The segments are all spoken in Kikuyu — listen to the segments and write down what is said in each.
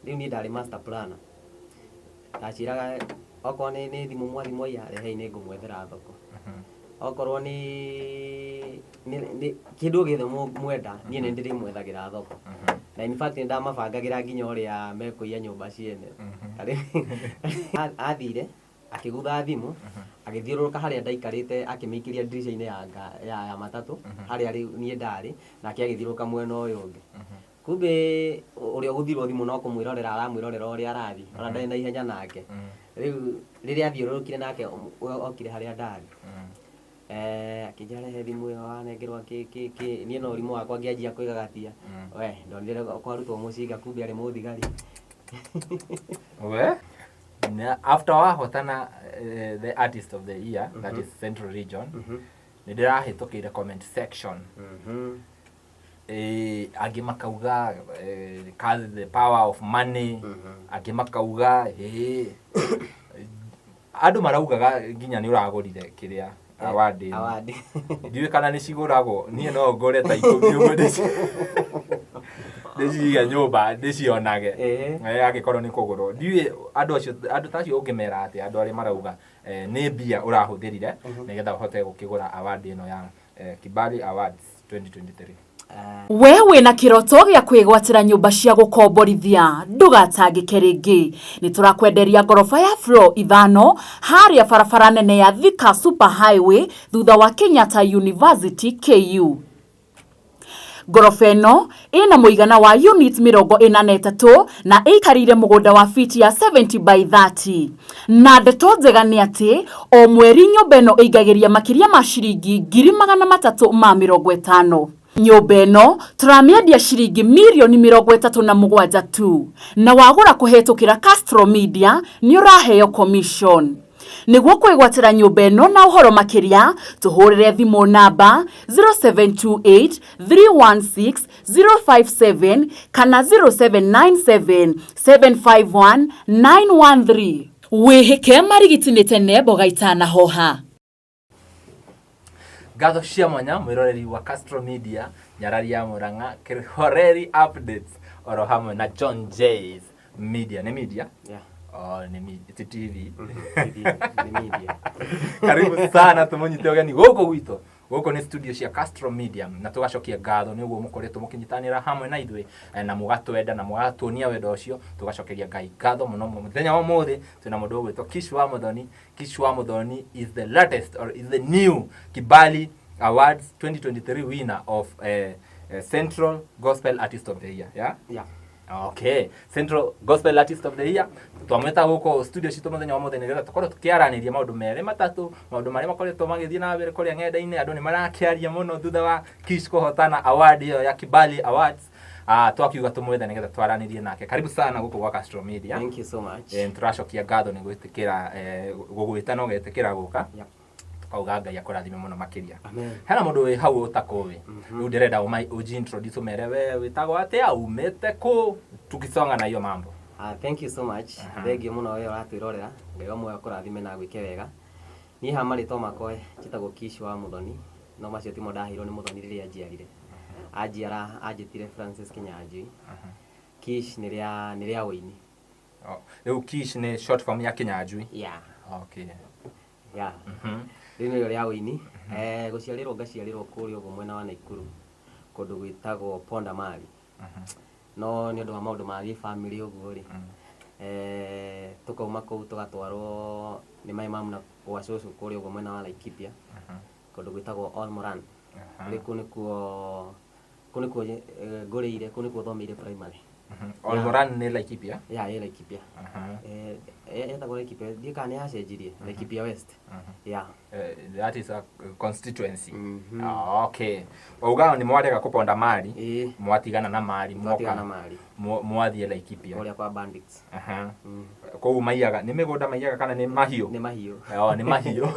Rĩu niĩ ndarĩ master planner. Ndaciĩraga okorwo nĩ thimũ mwathi mwaiya, rehei nĩ ngũmwethera thoko. Okorwo nĩ kĩndũ o gĩothe mwenda, niĩ nĩ ndĩrĩmwethagĩra thoko. Na in fact nĩ ndamabangagĩra nginya ũrĩa mekũiya nyũmba ciene. Athire akĩgutha thimũ, agĩthiũrũrũka harĩa ndaikarĩte, akĩmĩikĩria ndirica-inĩ ya matatũ harĩa rĩu niĩ ndarĩ, nake agĩthiũrũrũka mwena ũyũ ũngĩ. Kumbe ũrĩa ũgũthirwo thimũ no kũmwĩrorera aramwĩrorera ũrĩa arathiĩ, ona ndarĩ na ihenya nake. Rĩu rĩrĩa athiũrũrũkire nake okire harĩa ndarĩ. Akĩnjĩra rehe thimũ ĩyo wanengerwo kĩ kĩ kĩ, niĩ na ũrimũ wakwa ngĩanjia kwĩgagatia. We ndonire kwarutwo mũcinga, kumbe arĩ mũthigari. We na after wahotana the artist of the year, that is Central Region, nĩ ndĩrahĩtũkĩire comment section. Angĩ makauga kazi, the power of money, angĩ makauga andũ maraugaga nginya nĩ ũragũrire kĩrĩa award ĩno. Award. Ndiũĩ kana nĩ cigũragwo, niĩ no ngũre ta 10 ũguo ndĩcige nyũmba ndĩcionage. Angĩkorwo nĩ kũgũrwo, ndiũĩ andũ acio, andũ ta acio ũngĩmera atĩa, andũ arĩa marauga nĩ mbia ũrahũthĩrire nĩgetha ũhote gũkĩgũra award ĩno ya Kibali Awards 2023? We wĩna kĩroto gĩa kwĩgwatĩra nyũmba cia gũkomborithia, ndũgatangĩke rĩngĩ. Nĩ tũrakwenderia ngoroba ya floor 5 harĩa barabara nene ya Thika Super Highway thutha wa Kenyatta University KU. Ngoroba ĩno ĩna mũigana wa unit 43 na ĩikarĩire mũgũnda wa fiti ya 70 by 30. Na ndeto njega nĩ atĩ o mweri nyũmba ĩno ĩingagĩria makĩria ma ciringi 350,000. Nyũmba ĩno tũramĩendia ciringi mirioni 37 tu, na wagũra kũhĩtũkĩra Castro Media nĩ ũraheo commission. Nĩguo kwĩgwatĩra nyũmba ĩno na ũhoro makĩria, tũhũrĩre thimũ namba 0728 316 057 kana 0797 751 913. Wĩhĩke marigiti nĩ tene mboga itanahoha. Ngatho cia mwanya mwĩroreri wa Castro Media, nyarari ya Murang'a, Kihoreri Updates, oro hamwe na John Jays Media. Nĩ media? Yeah. Oh, nĩ ti TV. TV, nĩ media. Karibu sana tũmũnyite ũgeni gũkũ gwitũ. Gũkũ nĩ studio cia Castro Media na tũgacokia ngatho nĩ ũguo mũkoretwo mũkĩnyitanĩra hamwe na ithuĩ na mũgatwenda na mũgatuonia wendo ũcio, tũgacokeria Ngai ngatho mũno. Mũthenya wa ũmũthĩ twĩna mũndũ ũgwĩtwo Kish wa Muthoni. Kish wa Muthoni is the latest or is the new Kibali Awards 2023 winner of Central Gospel Artist of the Year. Yeah? Yeah. Okay, Central Gospel Artist of the Year. Twamwĩta gũkũ studio citũ mũthenya wa mũthenya nĩgetha tũkorwo tũkĩaranĩria maũndũ merĩ matatũ, maũndũ marĩa makoretwo magĩthiĩ na mbere kũrĩa ng'enda-inĩ. Andũ nĩ marakĩaria mũno thutha wa Kish kũhotana award ĩyo ya Kibali Awards. Twakiuga tũmwethe nĩgetha twaranĩrie nake. Karibu sana gũkũ gwa Castro Media. Thank you so much. Nĩtũracokia ngatho nĩ gwĩtĩkĩra gũgwĩta na ũgetĩkĩra gũka. Yeah. Tukauga Ngai akũrathime mũno makĩria. Amen. Hena mũndũ wĩ hau ũtakũĩ. Rĩu ndĩrenda ũji introduce, ũmere we wĩtagwo atĩa, umĩte kũ, tukisonga na hiyo mambo. Thank you so much. Thank you mũno we ũratwĩrorera. Ngai wa muoyo akũrathime na agwĩke wega. Niĩ ha marĩtwa makwa njĩtagwo Kish wa Muthoni, no macio timo ndaheirwo nĩ Muthoni rĩrĩa njiarire. Anjiara anjĩtire Francis Kinyanjui. Kish nĩ rĩa ũini. Oh, rĩu Kish nĩ short form ya Kinyanjui? Yeah. Okay. Yeah. Rĩu nĩrĩo rĩa ũini. Gũciarĩrwo ngaciarĩrwo kũrĩa ũguo mwena wa Naikuru, kũndũ gwĩtagwo Ponda Mali. No nĩ ũndũ wa maũndũ ma gĩbamĩrĩ ũguo rĩ, tũkauma kũu tũgatwarwo nĩ my mum na gwa cũcũ kũrĩa ũguo mwena wa Laikipia, kũndũ gwĩtagwo Olmoran. Rĩu kũu nĩkuo ngũrĩire, kũu nĩkuo thomeire primary. Olmoran nĩ Laikipia? Yeah, ĩ Laikipia. Etagwo Laikipia, ndiũĩ kana nĩ yacenjirie, Laikipia West. Yeah. That is a constituency. Ah, okay. Wauga nĩ mwarega kũponda mari, mwatigana na mari, Twatigana na mwoka mari. Mwathiĩ Laikipia. Kũrĩa kwa bandits. Kũu maiyaga, nĩ mĩgũnda maiyaga kana nĩ mahiũ? Nĩ mahiũ. Oh, nĩ mahiũ.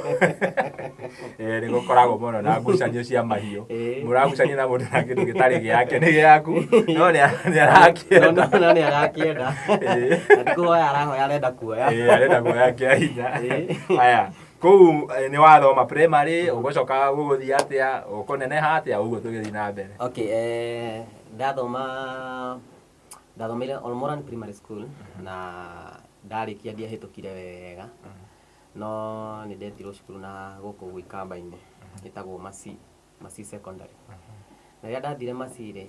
Nĩ gũkoragwo mũno na ngucanio cia mahiũ. Mũragucania na mũndũ na kĩndũ gĩtarĩ gĩake, nĩ gĩaku, no nĩ arakĩenda. No nĩ arakĩenda. Na ti kũhoya arahoya, arenda kuoya. Arenda kuoya kĩa hinya. Aya, kũu nĩ wathoma primary, ũgũcoka gũgũthiĩ atĩa, ũkũneneha atĩa, ũguo tũgĩthiĩ na mbere? Okay, ndathoma Ndathomeire Olmoran Primary School na ndarĩkia ndiahĩtũkire wega, no nĩ ndetirwo cukuru na gũkũ Gũikamba-inĩ ĩtagwo Masi, Masi Secondary. Na rĩrĩa ndathire Masi rĩ,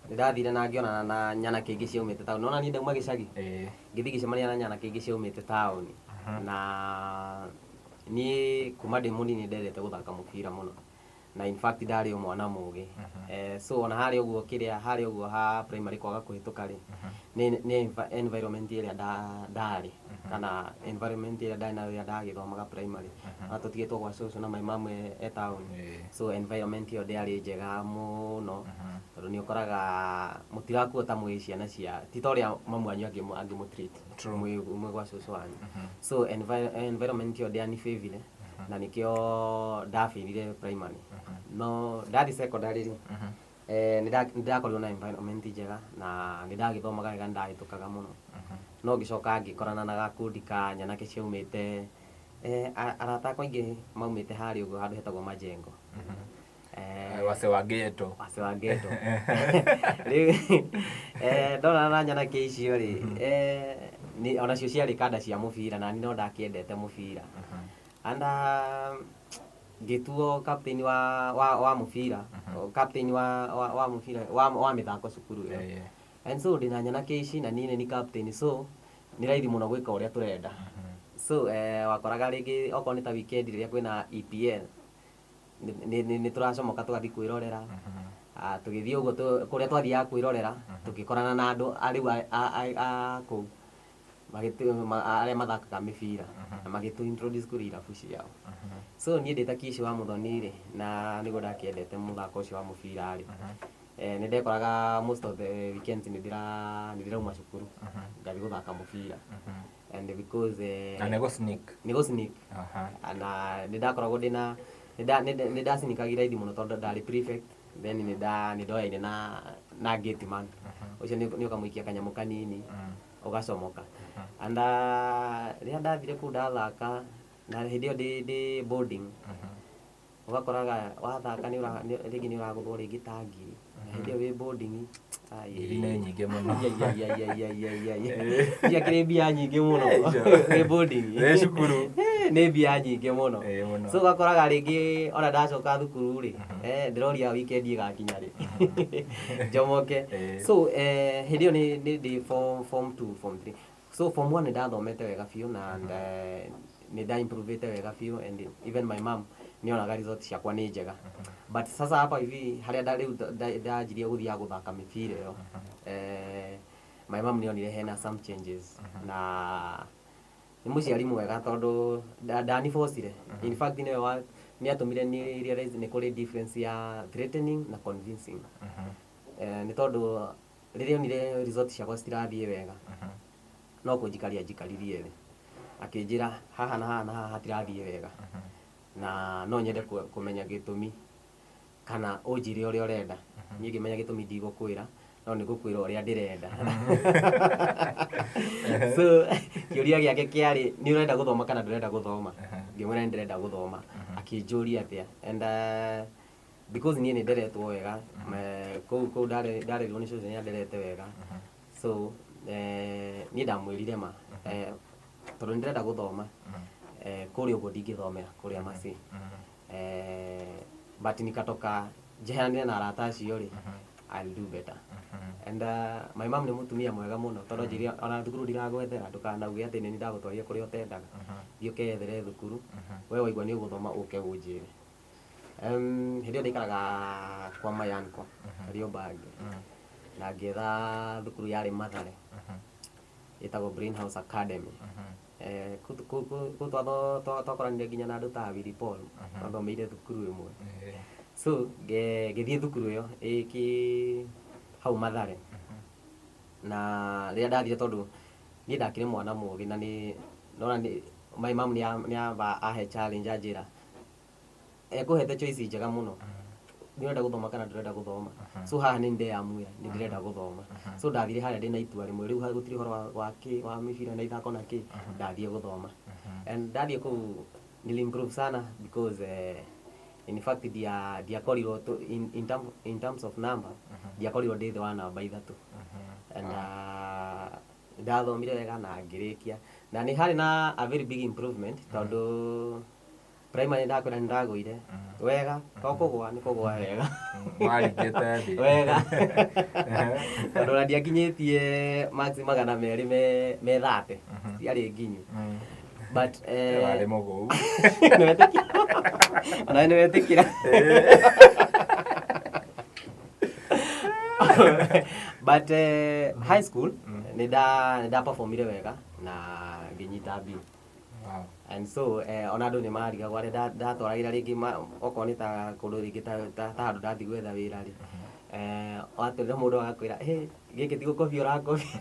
nĩ ndathire na ngĩonana na nyanake ingĩ ciaumĩte taũni. Nĩwona niĩ ndauma gĩcagi, ngĩthiĩ ngĩcemania na nyanake ingĩ ciaumĩte taũni. Na niĩ kuma ndĩ mũnini ndendete gũthaka mũbira mũno. Na in fact ndarĩ o mwana mũgĩ. So ona harĩa ũguo kĩrĩa harĩa ũguo ha primary kwaga kũhĩtũka rĩ, nĩ environment ĩrĩa ndarĩ kana environment ĩrĩa ndarĩ nayo rĩrĩa ndagĩthomaga primary. Ona tũtigĩtwo gwa cũcũ na my mum e taũni. So environment ĩyo ndĩarĩ njega mũno tondũ nĩ ũkoraga mũtirakuo ta mwĩ ciana cia ti ta ũrĩa mamu wanyu angĩmũ treat mwĩ gwa cũcũ wanyu. So environment ĩyo ndĩani favour na nĩkĩo ndabĩrire primary. No ndathiĩ secondary rĩ, nĩ ndakorirwo na environment njega na nĩ ndagĩthomaga wega, nĩ ndahĩtũkaga mũno. No ngĩcoka ngĩkorana na gakundi ka nyanake ciaumĩte, arata akwa aingĩ maumĩte harĩa ũguo handũ hetagwo Majengo. Wase wa ghetto. Wase wa ghetto. Rĩu ndonana na nyanake icio rĩ, onacio ciarĩ kanda cia mũbira na niĩ no ndakĩendete mũbira. And ngĩtuo captain wa mũbira, captain wa mũbira wa mĩthako cukuru ĩyo. And so ndĩna nyanake ici na niĩ nĩ ni captain, so nĩ raithi mũno gwĩka ũrĩa tũrenda. So wakoraga rĩngĩ okorwo nĩ ta weekend rĩrĩa kwĩna EPL, nĩ tũracomoka tũgathiĩ kwĩrorera. Tũgĩthiĩ ũguo kũrĩa twathiaga kwĩrorera, tũgĩkorana na andũ rĩu a kũu arĩa mathakaga mĩbira na magĩtũ introduce kũrĩ irabu ciao. So niĩ ndĩ ta Kishi wa Mũthoni rĩ, na nĩguo ndakĩendete mũthako ũcio wa mũbira rĩ, nĩ ndekoraga most of the weekends nĩ ndĩrauma cukuru ngathiĩ gũthaka mũbira. And because Na nĩ gũ-sneak. Nĩ gũ-sneak. Na nĩ ndakoragwo ndĩna nĩ ndacinikagia raithi mũno tondũ ndarĩ prefect, then nĩ ndoyaine na gate man. Ũcio nĩ ũkamũikia kanyamũ kanini ũgacomoka. And rĩrĩa ndathire kũu ndathaka, na hĩndĩ ĩyo ndĩ boarding, ũgakoraga wathaka rĩngĩ nĩ ũragũthwo rĩngĩ ta ngiri. Na hĩndĩ ĩyo wĩ boarding, Ngiri nĩ nyingĩ mũno. Ciakĩrĩ mbia nyingĩ mũno wĩ boarding. Wĩ cukuru. Nĩ mbia nyingĩ mũno. Mũno. So ũgakoraga rĩngĩ ona ndacoka thukuru rĩ, ndĩroria weekend ĩgakinya rĩ njomoke. So hĩndĩ ĩyo nĩ ndĩ form 2, form 3. So form 1 nĩ ndathomete wega biũ na nĩ nda improvete wega biũ, and even my mom nĩ onaga result ciakwa nĩ njega. But sasa hapa hivi harĩa rĩu ndanjirie gũthiaga gũthaka mĩbira ĩyo, my mom nĩ onire hena some changes na nĩ mũciari mwega tondũ ndanibocire. In fact nĩwe nĩ atũmire ni realize nĩ kũrĩ difference ya threatening na convincing. Nĩ tondũ rĩrĩa onire result ciakwa citirathiĩ wega, no kũnjikaria njikaririe thĩ, akĩnjĩra haha na haha na haha hatirathiĩ wega na no nyende kũmenya gĩtũmi kana ũnjĩre ũrĩa ũrenda. Niĩ ngĩmenya gĩtũmi ndigũkwĩra, no nĩ ngũkwĩra ũrĩa ndĩrenda. So kĩũria gĩake kĩarĩ, nĩ ũrenda gũthoma kana ndũrenda gũthoma? Ngĩmwĩra nĩ ndĩrenda gũthoma. Akĩnjũria atĩa, and because niĩ nĩ nderetwo wega kũu ndarerirwo nĩ cũcũ, nĩ anderete wega. So niĩ ndamwĩrire ma, tondũ nĩ ndĩrenda gũthoma, kũrĩa ũguo ndingĩthomera kũrĩa Masi, but nikatoka njeheranire na arata acio rĩ, I'll do better. And my mom nĩ mũtumia mwega mũno tondũ anjĩrire ona thukuru ndigagwethera, ndũkanauge atĩ nĩ ndagũtwarire kũrĩa ũtendaga, thiĩ ũkeyethere thukuru, we waigua nĩ ũgũthoma ũke ũnjĩre. Hĩndĩ ĩyo ndaikaraga kwa my uncle Kariobangi, na ngĩetha thukuru yarĩ Mathare ĩtagwo Brain House Academy. Kũu twakoranire nginya na andũ ta Willy Paul, twathomeire thukuru ĩmwe. So ngĩthiĩ thukuru ĩyo ĩkĩ hau Mathare, na rĩrĩa ndathire, tondũ niĩ ndakĩrĩ mwana mũgĩ na nĩ nona nĩ my mom nĩ amba ahe challenge, anjĩra ekũhete choice njega mũno, nĩ ũrenda gũthoma kana ndũrenda gũthoma. So haha nĩ ndeyamwĩra nĩ ndĩrenda gũthoma. So ndathire harĩa ndĩna itua rĩmwe, rĩu gũtirĩ ũhoro wa mĩbira na ithako na kĩ, ndathiĩ gũthoma. And ndathiĩ kũu nili-improve sana because in fact ndiakorirwo in terms of number. Ndiakorirwo ndĩ thĩ wa namba 3. Na ndathomire wega na ngĩrĩkia, na nĩ harĩ na a very big improvement, tondũ primary ndakwĩra nĩ ndagũire wega, to kũgwa nĩ kũgwa wega. Warindĩte thĩ. Wega, tondũ ona ndiakinyĩtie marks 200 me 30, ciarĩ nginyu, but Warĩ mũgũu. Nĩwetĩkĩra? Ona nĩwetĩkĩra, but high school nĩ nda performire wega na ngĩnyita B. And so ona andũ nĩ marigagwo arĩa ndatwaragĩra rĩngĩ okorwo nĩ ta kũndũ rĩngĩ ta handũ ndathiĩ gwetha wĩra rĩ, watwĩra mũndũ agakwĩra, "Hey, gĩkĩ ti gũkobia ũrakobia."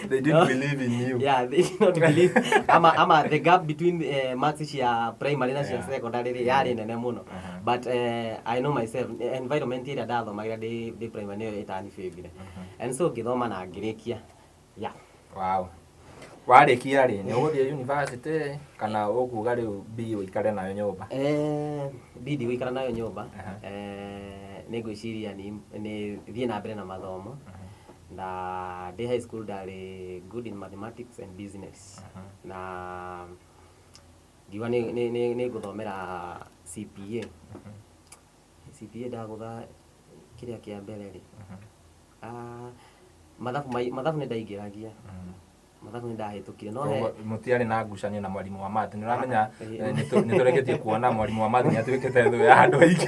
They didn't believe in you. Yeah, they did not believe ama the gap between marks cia primary na cia secondary rĩ yarĩ nene mũno. But I know myself, environment ĩrĩa ndathomagĩra ndĩ primary nĩyo ĩtanibĩbire, and so ngĩthoma na ngĩrĩkia, yeah. Wow. Warĩkia rĩ, nĩ ũgũthiĩ university kana ũkuga rĩu B ũikare nayo nyũmba? B ndigũikara nayo nyũmba. Nĩ ngwĩciria nĩ thiĩ na mbere na mathomo, na ndĩ high school ndarĩ good in mathematics and business, na ngiuga nĩ ngũthomera CPA. CPA ndagũtha kĩrĩa kĩa mbere rĩ, mathabu nĩ ndaingĩragia, mathabu nĩ ndahĩtũkire, no he Koguo mũtiarĩ na ngucanio na mwarimũ wa math? Nĩ ũramenya, Ah, nĩ tũrĩkĩtie kuona mwarimũ wa math nĩ atuĩkĩte thũ ya andũ aingĩ.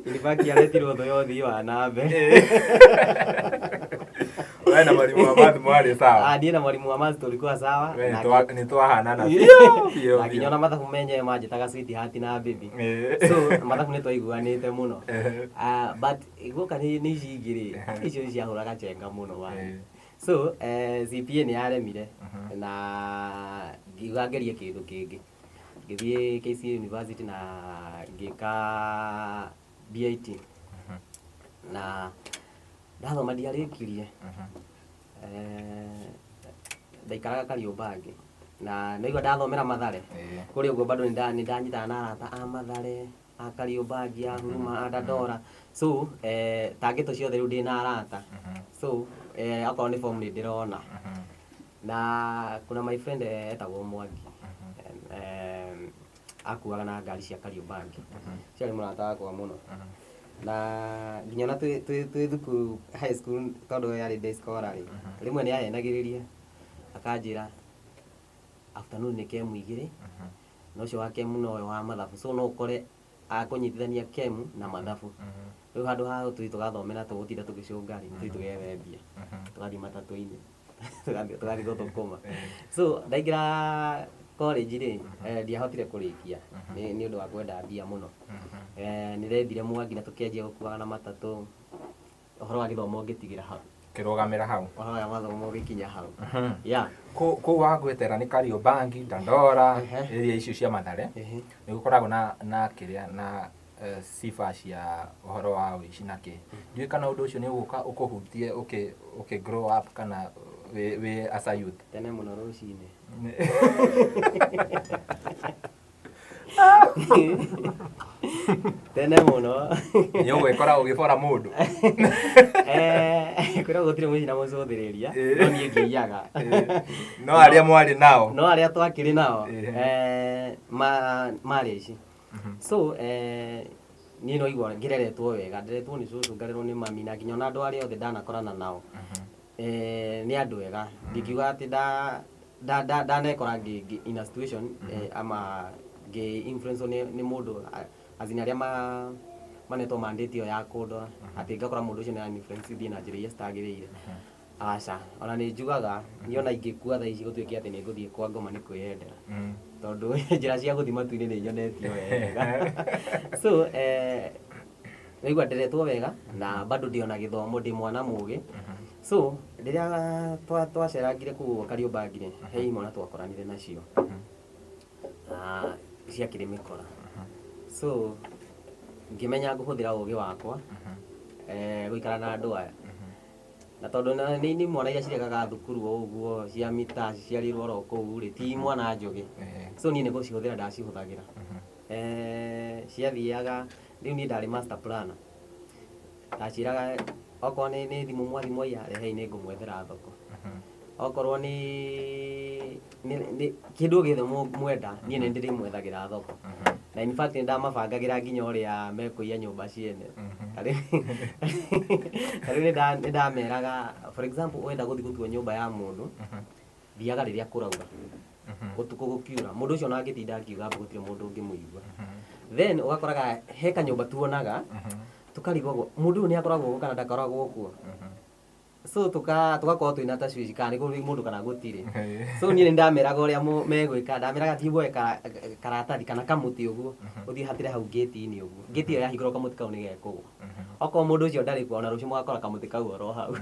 In fact aretirwo thũ ya ũthii wa na mbere. We na mwalimu wa math mwarĩ sawa? Ah, niĩ na mwalimu wa math tulikuwa sawa. We Na nĩ twahanana biũ biũ. Na nginya ona mathabu menyewe manjĩtaga sweetheart na baby. So mathabu nĩ twaiguanĩte mũno. Ah, but guoka nĩ ici ingĩ rĩ, icio nĩ ciahũraga chenga mũno wa. So CPA nĩ yaremire na ngiuga ngerie kĩndũ kĩngĩ. Ngĩthiĩ KCA University na ngĩka BIT, na ndathoma ndiarĩkirie. Ndaikaraga Kariũmbangi na naigua ndathomera Mathare kũrĩa ũguo bado nĩ ndanyitana na arata a Mathare, a Kariũmbangi, a Huruma, a Dandora, so ta ngĩtũ ciothe rĩu ndĩna arata. So okorwo nĩ form nĩ ndĩrona, na kuna my friend etagwo Mwangi, akuaga na ngari cia Kariũmbangi, ciarĩ mũrata wakwa mũno, na nginya ona twĩ thukuru high school, tondũ yarĩ day scholar rĩ, rĩmwe nĩ ahenagĩrĩria akanjĩra afternoon nĩ kemu 2, na ũcio wa kemu nowe wa mathabu, so no ũkore akũnyitithania kemu na mathabu. Rĩu handũ ha tũthiĩ tũgathome na tũgũtinda tũgĩcũnga rĩ, tũthiĩ tũgethe mbia, tũgathiĩ matatũ-inĩ, tũgathiĩ gũthũkũma. So ndaingĩra college rĩ, ndiahotire kũrĩkia nĩ ũndũ wa kwenda mbia mũno. Nĩ ndethire Mwangi na tũkĩanjia gũkuaga na matatũ. Ũhoro wa gĩthomo ngĩtigĩra hau. Kĩrũgamĩra hau. Ũhoro wa mathomo ũgĩkinya hau, yeah. Kũu wagwetera nĩ Kariobangi, Dandora, area icio cia Mathare, nĩ gũkoragwo na kĩrĩa na sifa cia ũhoro wa ũici na kĩ. Ndiũĩ kana ũndũ ũcio nĩ ũgũka ũkũhutie ũkĩ grow up kana wĩ as a youth. Tene mũno rũcinĩ. Tene mũno. Nĩ ũgwĩkora ũgĩbora mũndũ? Kwĩra gũtirĩ mũici na mũcũthĩrĩria, no niĩ ngĩiyaga. No arĩa mwarĩ nao? No arĩa twakĩrĩ nao marĩ aici. So niĩ no igua ngĩreretwo wega, nderetwo nĩ cũcũ, ngarerwo nĩ mami, na nginya ona andũ arĩa othe ndanakorana nao nĩ andũ ega. Ndingiuga atĩ ndanekora in a situation ama ngĩ influence nĩ mũndũ, as in arĩa manetwo mandate ĩyo ya kũndora, atĩ ngakora mũndũ ũcio nĩ ara influence thiĩ na njĩra iria citagĩrĩire. Aca, ona nĩ njugaga niĩ ona ingĩkua thaa ici gũtuĩke atĩ nĩ ngũthiĩ kwa ngoma nĩ kwĩyendera, tondũ njĩra cia gũthiĩ matu-inĩ nĩ nyonetio wega. So naigua nderetwo wega na bado ndĩ ona gĩthomo, ndĩ mwana mũgĩ. So rĩrĩa twacerangire kũu ũguo Kariũmbangi rĩ, he imwana twakoranire nacio na ciakĩrĩ mĩkora, so ngĩmenya ngũhũthĩra ũgĩ wakwa gũikara na andũ aya, na tondũ nĩ imwana iria ciregaga thukuru o ũguo cia mita ciciarĩirwo oro kũu rĩ, ti mwana njũgĩ. So niĩ nĩ gũcihũthĩra ndacihũthagĩra. Ciathiaga Rĩu niĩ ndarĩ master planner. Ndaciĩraga okorwo nĩ thimũ mwathi mwaiya, rehei nĩ ngũmwethera thoko. Okorwo nĩ kĩndũ o gĩothe mwenda, niĩ nĩ ndĩrĩmwethagĩra thoko. Na in fact nĩ ndamabangagĩra nginya ũrĩa mekũiya nyũmba ciene. Ta rĩu nĩ ndameraga, for example, wenda gũthiĩ gũtua nyũmba ya mũndũ, thiaga rĩrĩa kũraura. Ũtukũ gũkiura, mũndũ ũcio ona angĩtinda akiuga mbu gũtirĩ mũndũ ũngĩmũigua. Then ũgakoraga he kanyũmba tuonaga, tũkarigwo mũndũ ũyũ nĩ akoragwo kuo kana ndakoragwo kuo. So tũgakorwo twĩna tacwici kana nĩ kũrĩ mũndũ kana gũtirĩ. So niĩ nĩ ndameraga ũrĩa megwĩka, ndameraga thiĩ woe karatathi kana kamũtĩ ũguo, ũthiĩ ũhatĩre hau ngĩti-inĩ ũguo. Ngĩti ĩyo yahingũrwo kamũtĩ kau nĩ gekũgwa. Okorwo mũndũ ũcio ndarĩ kuo, ona rũciũ mũgakora kamũtĩ kau oro hau.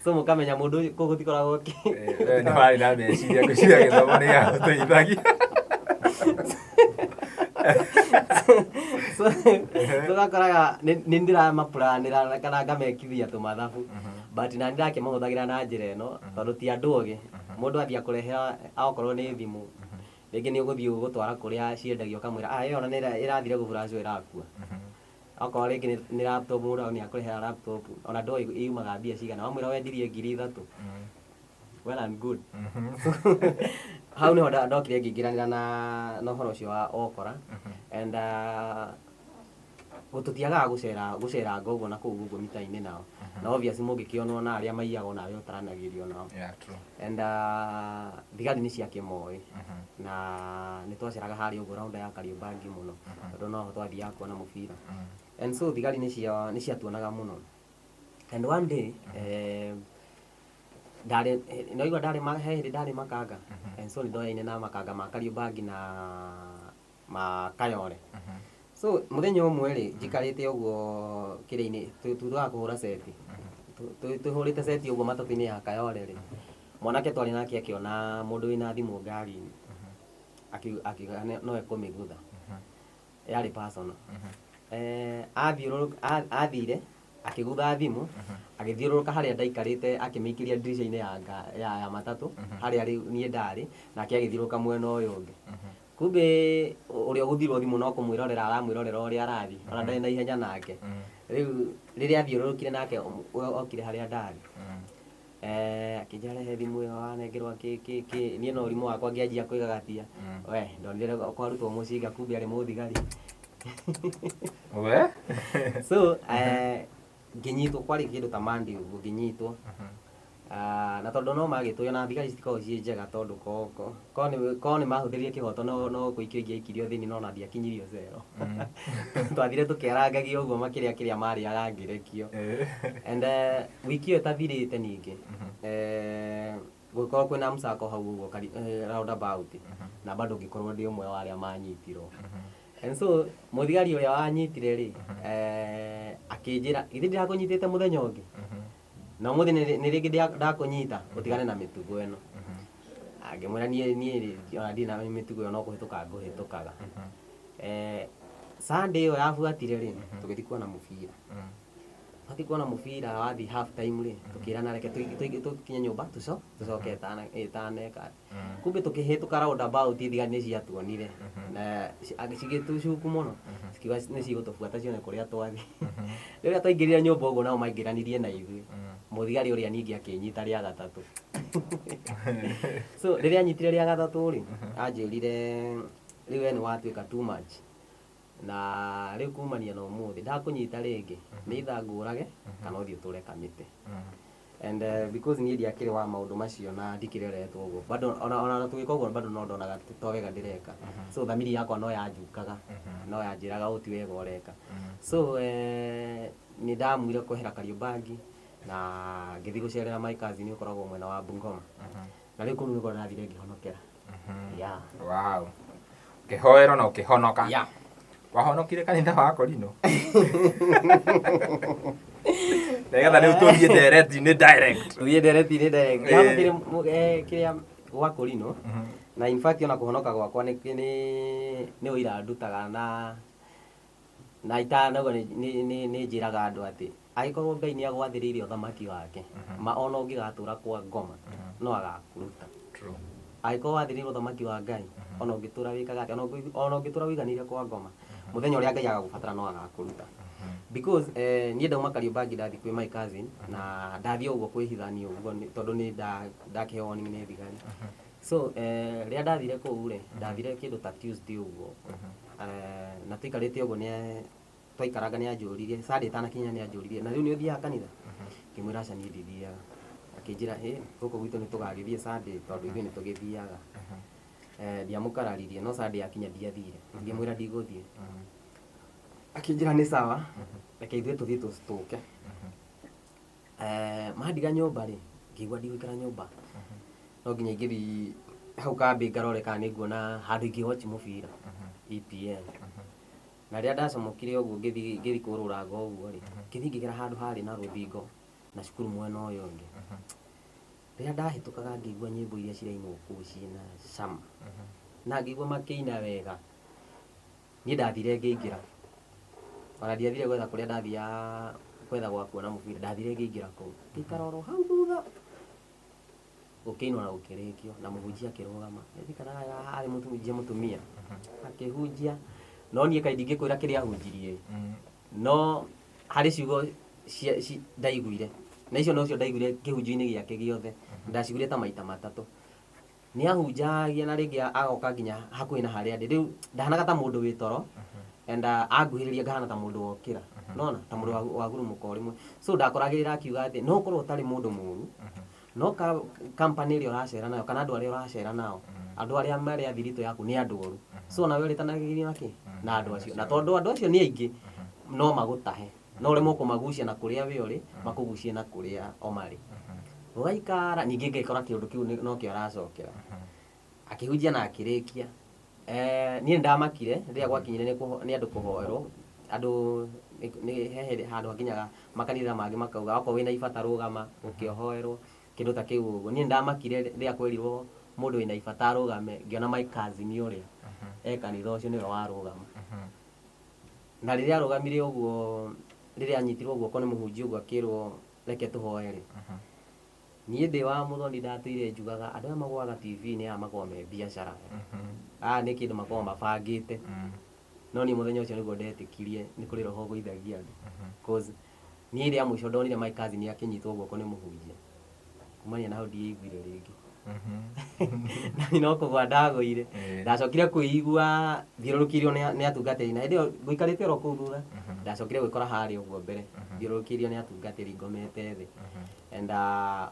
So mũkamenya mũndũ ũcio kũu gũtikoragwo We nĩ warĩ na meciria, ngwĩciria gĩthomo nĩ gĩagũteithagia. So tũgakoraga nĩ ndĩramaplanĩra kana ngamekithia tũmathabu, but na ndĩrakĩmahũthagĩra na njĩra ĩno tondũ ti andũ ogĩ. Mũndũ athiĩ akũrehera okorwo nĩ thimũ, rĩngĩ nĩ ũgũthiĩ ũgũtwara kũrĩa ciendagio ũkamwĩra, ah, ĩyo ona nĩ ĩrathire gũburacwo ĩrakua. Okorwo rĩngĩ nĩ laptop, mũndũ nĩ akũrehera laptop, ona ndoĩ yumaga mbia cigana, wamwĩra wendirie 3000, well and good. Hau nĩho ndokire ngĩingĩranĩra na ũhoro ũcio wa ũkora. And tũtiagaga gũcera gũceranga ũguo na kũu ũguo mita-inĩ nao. Na obvious mũngĩkĩonwo na arĩa maiyaga onawe ũtaranagĩrio nao. Yeah, true. And thigari nĩ ciakĩmoĩ. Na nĩ twaceraga harĩa ũguo rounda ya Kariobangi mũno, tondũ noho twathiaga kuona mũbira. And so thigari nĩ ciatuonaga mũno. And one day, ndarĩ nĩwaigua ndarĩ he hĩndĩ ndarĩ makanga. And so nĩ ndoyaine na makanga ma Kariobangi na ma Kayole. So mũthenya ũmwe rĩ, njikarĩte ũguo kĩrĩa-inĩ, thutha wa kũhũra seti, tũhũrĩte seti ũguo matatũ-inĩ ya Kayole rĩ, mwanake twarĩ nake akĩona mũndũ wĩna thimũ ngari-inĩ, akiuga no ekũmĩgutha. Yarĩ personal. Athire akĩgutha thimũ, agĩthiũrũrũka harĩa ndaikarĩte, akĩmĩikĩria ndirica-inĩ ya matatũ harĩa rĩu niĩ ndarĩ, nake agĩthiũrũrũka mwena ũyũ ũngĩ. Kumbe ũrĩa ũgũthirwo thimũ no kũmwĩrorera aramwĩrorera ũrĩa arathiĩ, ona ndarĩ na ihenya nake. Rĩu rĩrĩa athiũrũrũkire nake okire harĩa ndarĩ. Akĩnjĩra rehe thimũ ĩyo wanengerwo kĩ kĩ kĩ, niĩ no ũrimũ wakwa ngĩanjia kwĩgagatia. We ndonire kwarutwo mũcinga, kumbe arĩ mũthigari. We? So ngĩnyitwo, kwarĩ kĩndũ ta Monday ũguo ngĩnyitwo. Na tondũ no magĩtũĩ ona thigari citikoragwo ciĩ njega, tondũ ko nĩ mahũthĩrire kĩhoto no gũikio ingĩaikirio thĩinĩ, no ona ndiakinyirio cero. Twathire tũkĩarangagia ũguo makĩrĩa kĩrĩa marĩaga ngĩrekio. And wiki ĩyo ĩtathirĩte ningĩ, gũgĩkorwo kwĩna msako hau ũguo roundabout, na bado ngĩkorwo ndĩ ũmwe wa arĩa manyitirwo. And so mũthigari ũrĩa wanyitire rĩ, akĩnjĩra, githĩ ndirakũnyitĩte mũthenya ũngĩ? Na ũmũthĩ nĩ rĩngĩ ndakũnyita, ũtigane na mĩtugo ĩno. Ngĩmwĩra niĩ ona ndirĩ na mĩtugo ĩyo, no kũhĩtũka ngũhĩtũkaga. Sunday ĩyo yabuatire rĩ, tũgĩthiĩ kuona mũbira. Twathiĩ kuona mũbira, wathiĩ half time rĩ, tũkĩrana reke tũkinye nyũmba tũcoke ĩtaneka. Kumbe tũkĩhĩtũka roundabout, thigari nĩ ciatuonire na cigĩtũcuku mũno, cikiuga nĩ cigũtũbuata cione kũrĩa twathiĩ. Rĩrĩa twaingĩrire nyũmba ũguo, nao maingĩranirie na ithuĩ. Mũthigari ũrĩa ningĩ akĩnyita rĩa gatatũ. So rĩrĩa anyitire rĩa gatatũ rĩ, anjĩrire, rĩu we nĩ watuĩka too much, na rĩu kumania na ũmũthĩ ndakũnyita rĩngĩ, nĩ either ngũrage kana ũthiĩ ũtũre kamĩtĩ. And because niĩ ndiakĩrĩ wa maũndũ macio na ndikĩreretwo ũguo, bado ona tũgĩka ũguo bado no ndonaga to wega ndĩreka. So thamiri yakwa no yanjukaga, no yanjĩraga ũũ ti wega ũreka. So nĩ ndamuire kwehera Kariobangi na ngĩthiĩ gũcerera my cousin ũkoragwo mwena wa Bungoma, na rĩu kũu nĩkuo ndathire ngĩhonokera. Yeah. Wow. Ũkĩhoerwo na ũkĩhonoka. Yeah. Wahonokire kanitha wa Korino. Nĩgetha rĩu tũthiĩ ndereti-inĩ direct. Tũthiĩ ndereti-inĩ direct. Ndahonokire kĩrĩa gwa Korino, na in fact ona kũhonoka gwakwa nĩ ũira ndutaga na itanauga nĩ njĩraga andũ atĩ angĩkorwo Ngai nĩ agwathĩrĩire ũthamaki wake, ma ona ũngĩgatũra kwa ngoma no agakũruta. True. Angĩkorwo wathĩrĩirwo ũthamaki wa Ngai, ona ũngĩtũra wĩkaga atĩa, ona ũngĩtũra ũiganĩire kwa ngoma. Mũthenya ũrĩa Ngai agagũbatara no agakũruta. Because niĩ ndauma Kariobangi ndathiĩ kwĩ my cousin, na ndathiĩ ũguo kwĩhithania ũguo tondũ nĩ ndakĩheo warning nĩ thigari. So rĩrĩa ndathire kũu rĩ, ndathire kĩndũ ta Tuesday ũguo. Na tũikarĩte ũguo nĩ twaikaranga nĩ anjũririe, Sunday ĩtanakinya nĩ anjũririe, na rĩu nĩ ũthiaga kanitha? Ngĩmwĩra aca niĩ ndithiaga. Akĩnjĩra ĩ gũkũ gwitũ nĩ tũgagĩthiĩ Sunday tondũ ithuĩ nĩ tũgĩthiaga. Ndiamũkararirie no Sunday yakinya ndiathire. Ngĩmwĩra ndigũthiĩ. Akĩnjĩra nĩ sawa, reke ithuĩ tũthiĩ tũke. Mandiga nyũmba rĩ, ngĩigua ndigũikara nyũmba. No nginya ingĩthiĩ hau kambĩ ngarore kana nĩ nguona handũ ingĩ watch mũbira EPL. Na rĩrĩa ndacomokire ũguo ngĩthiĩ kũrũranga ũguo rĩ, ngĩthiĩ ngĩgera handũ harĩ na rũthingo na cukuru mwena ũyũ ũngĩ. Rĩrĩa ndahĩtũkaga ngĩigua nyĩmbo iria cirainwo kũu ciĩna cama. Na ngĩigua makĩina wega. Niĩ ndathire ngĩingĩra. Ona ndiathire gwetha kũrĩa ndathiaga gwetha gwa kuona mũbira, ndathire ngĩingĩra kũu. Ngĩikara oro hau thutha. Gũkĩinwo na gũkĩrĩkio na mũhunjia akĩrũgama. Ndirikanaga arĩ mũhunjia mũtumia. Akĩhunjia, no niĩ kaĩ ndingĩkwĩra kĩrĩa ahunjirie. No harĩ ciugo ndaiguire. Na icio nocio ndaiguire kĩhunjio-inĩ gĩake gĩothe. Ndaciguire ta maita matatũ. Nĩ ahunjagia na rĩngĩ agoka nginya hakuhĩ na harĩa ndĩ. Rĩu ndahanaga ta mũndũ wĩ toro and anguhĩrĩria ngahana ta mũndũ wokĩra. Nona ta mũndũ wagurumũka o rĩmwe. So ndakoragĩrĩra akiuga atĩ no ũkorwo ũtarĩ mũndũ mũru, no company ĩrĩa ũracera nayo kana andũ arĩa ũracera nao, andũ arĩa marĩ a thiritũ yaku nĩ andũ oru. So onawe ũrĩtanagĩria na kĩ? Na andũ acio. Na tondũ andũ acio nĩ aingĩ, no magũtahe. No ũremwo kũmagucia na kũrĩa we ũrĩ, makũgucie na kũrĩa o marĩ. Gũgaikara, ningĩ ngekora kĩũndũ kĩu nokĩo aracokera. Akĩhunjia na akĩrĩkia. Niĩ nĩndamakire rĩrĩa gwakinyire nĩ andũ kũhoerwo, andũ nĩ he hĩndĩ handũ hakinyaga makanitha mangĩ makauga okorwo wĩna ibata rũgama ũke ũhoerwo, kĩndũ ta kĩu ũguo. Niĩ nĩndamakire rĩrĩa kwerirwo mũndũ wĩna ibata arũgame, ngĩona my cousin ũrĩa e kanitha ũcio nĩwe warũgama. Na rĩrĩa arũgamire ũguo, rĩrĩa anyitirwo guoko nĩ mũhunjia ũguo akĩrwo reke tũhoe rĩ, niĩ ndĩ wa mũthoni ndatũire njugaga andũ aya magũaga TV-inĩ aya makoragwo me biacara. Aya nĩ kĩndũ makoragwo mabangĩte. No niĩ mũthenya ũcio nĩguo ndetĩkirie nĩ kũrĩ roho ũgũithagia andũ. Cause niĩ rĩa mũico ndonire my cousin akĩnyitwo guoko nĩ mũhunjia. Kumania na hau ndiaiguire rĩngĩ. Na niĩ no kũgũa ndagũire. Ndacokire kwĩigua thiũrũrũkĩirio nĩ atungatĩri na hĩndĩ ĩyo ngũikarĩte oro kũu thutha. Ndacokire gwĩkora harĩa ũguo mbere thiũrũrũkĩirio nĩ atungatĩri ngomete thĩ. And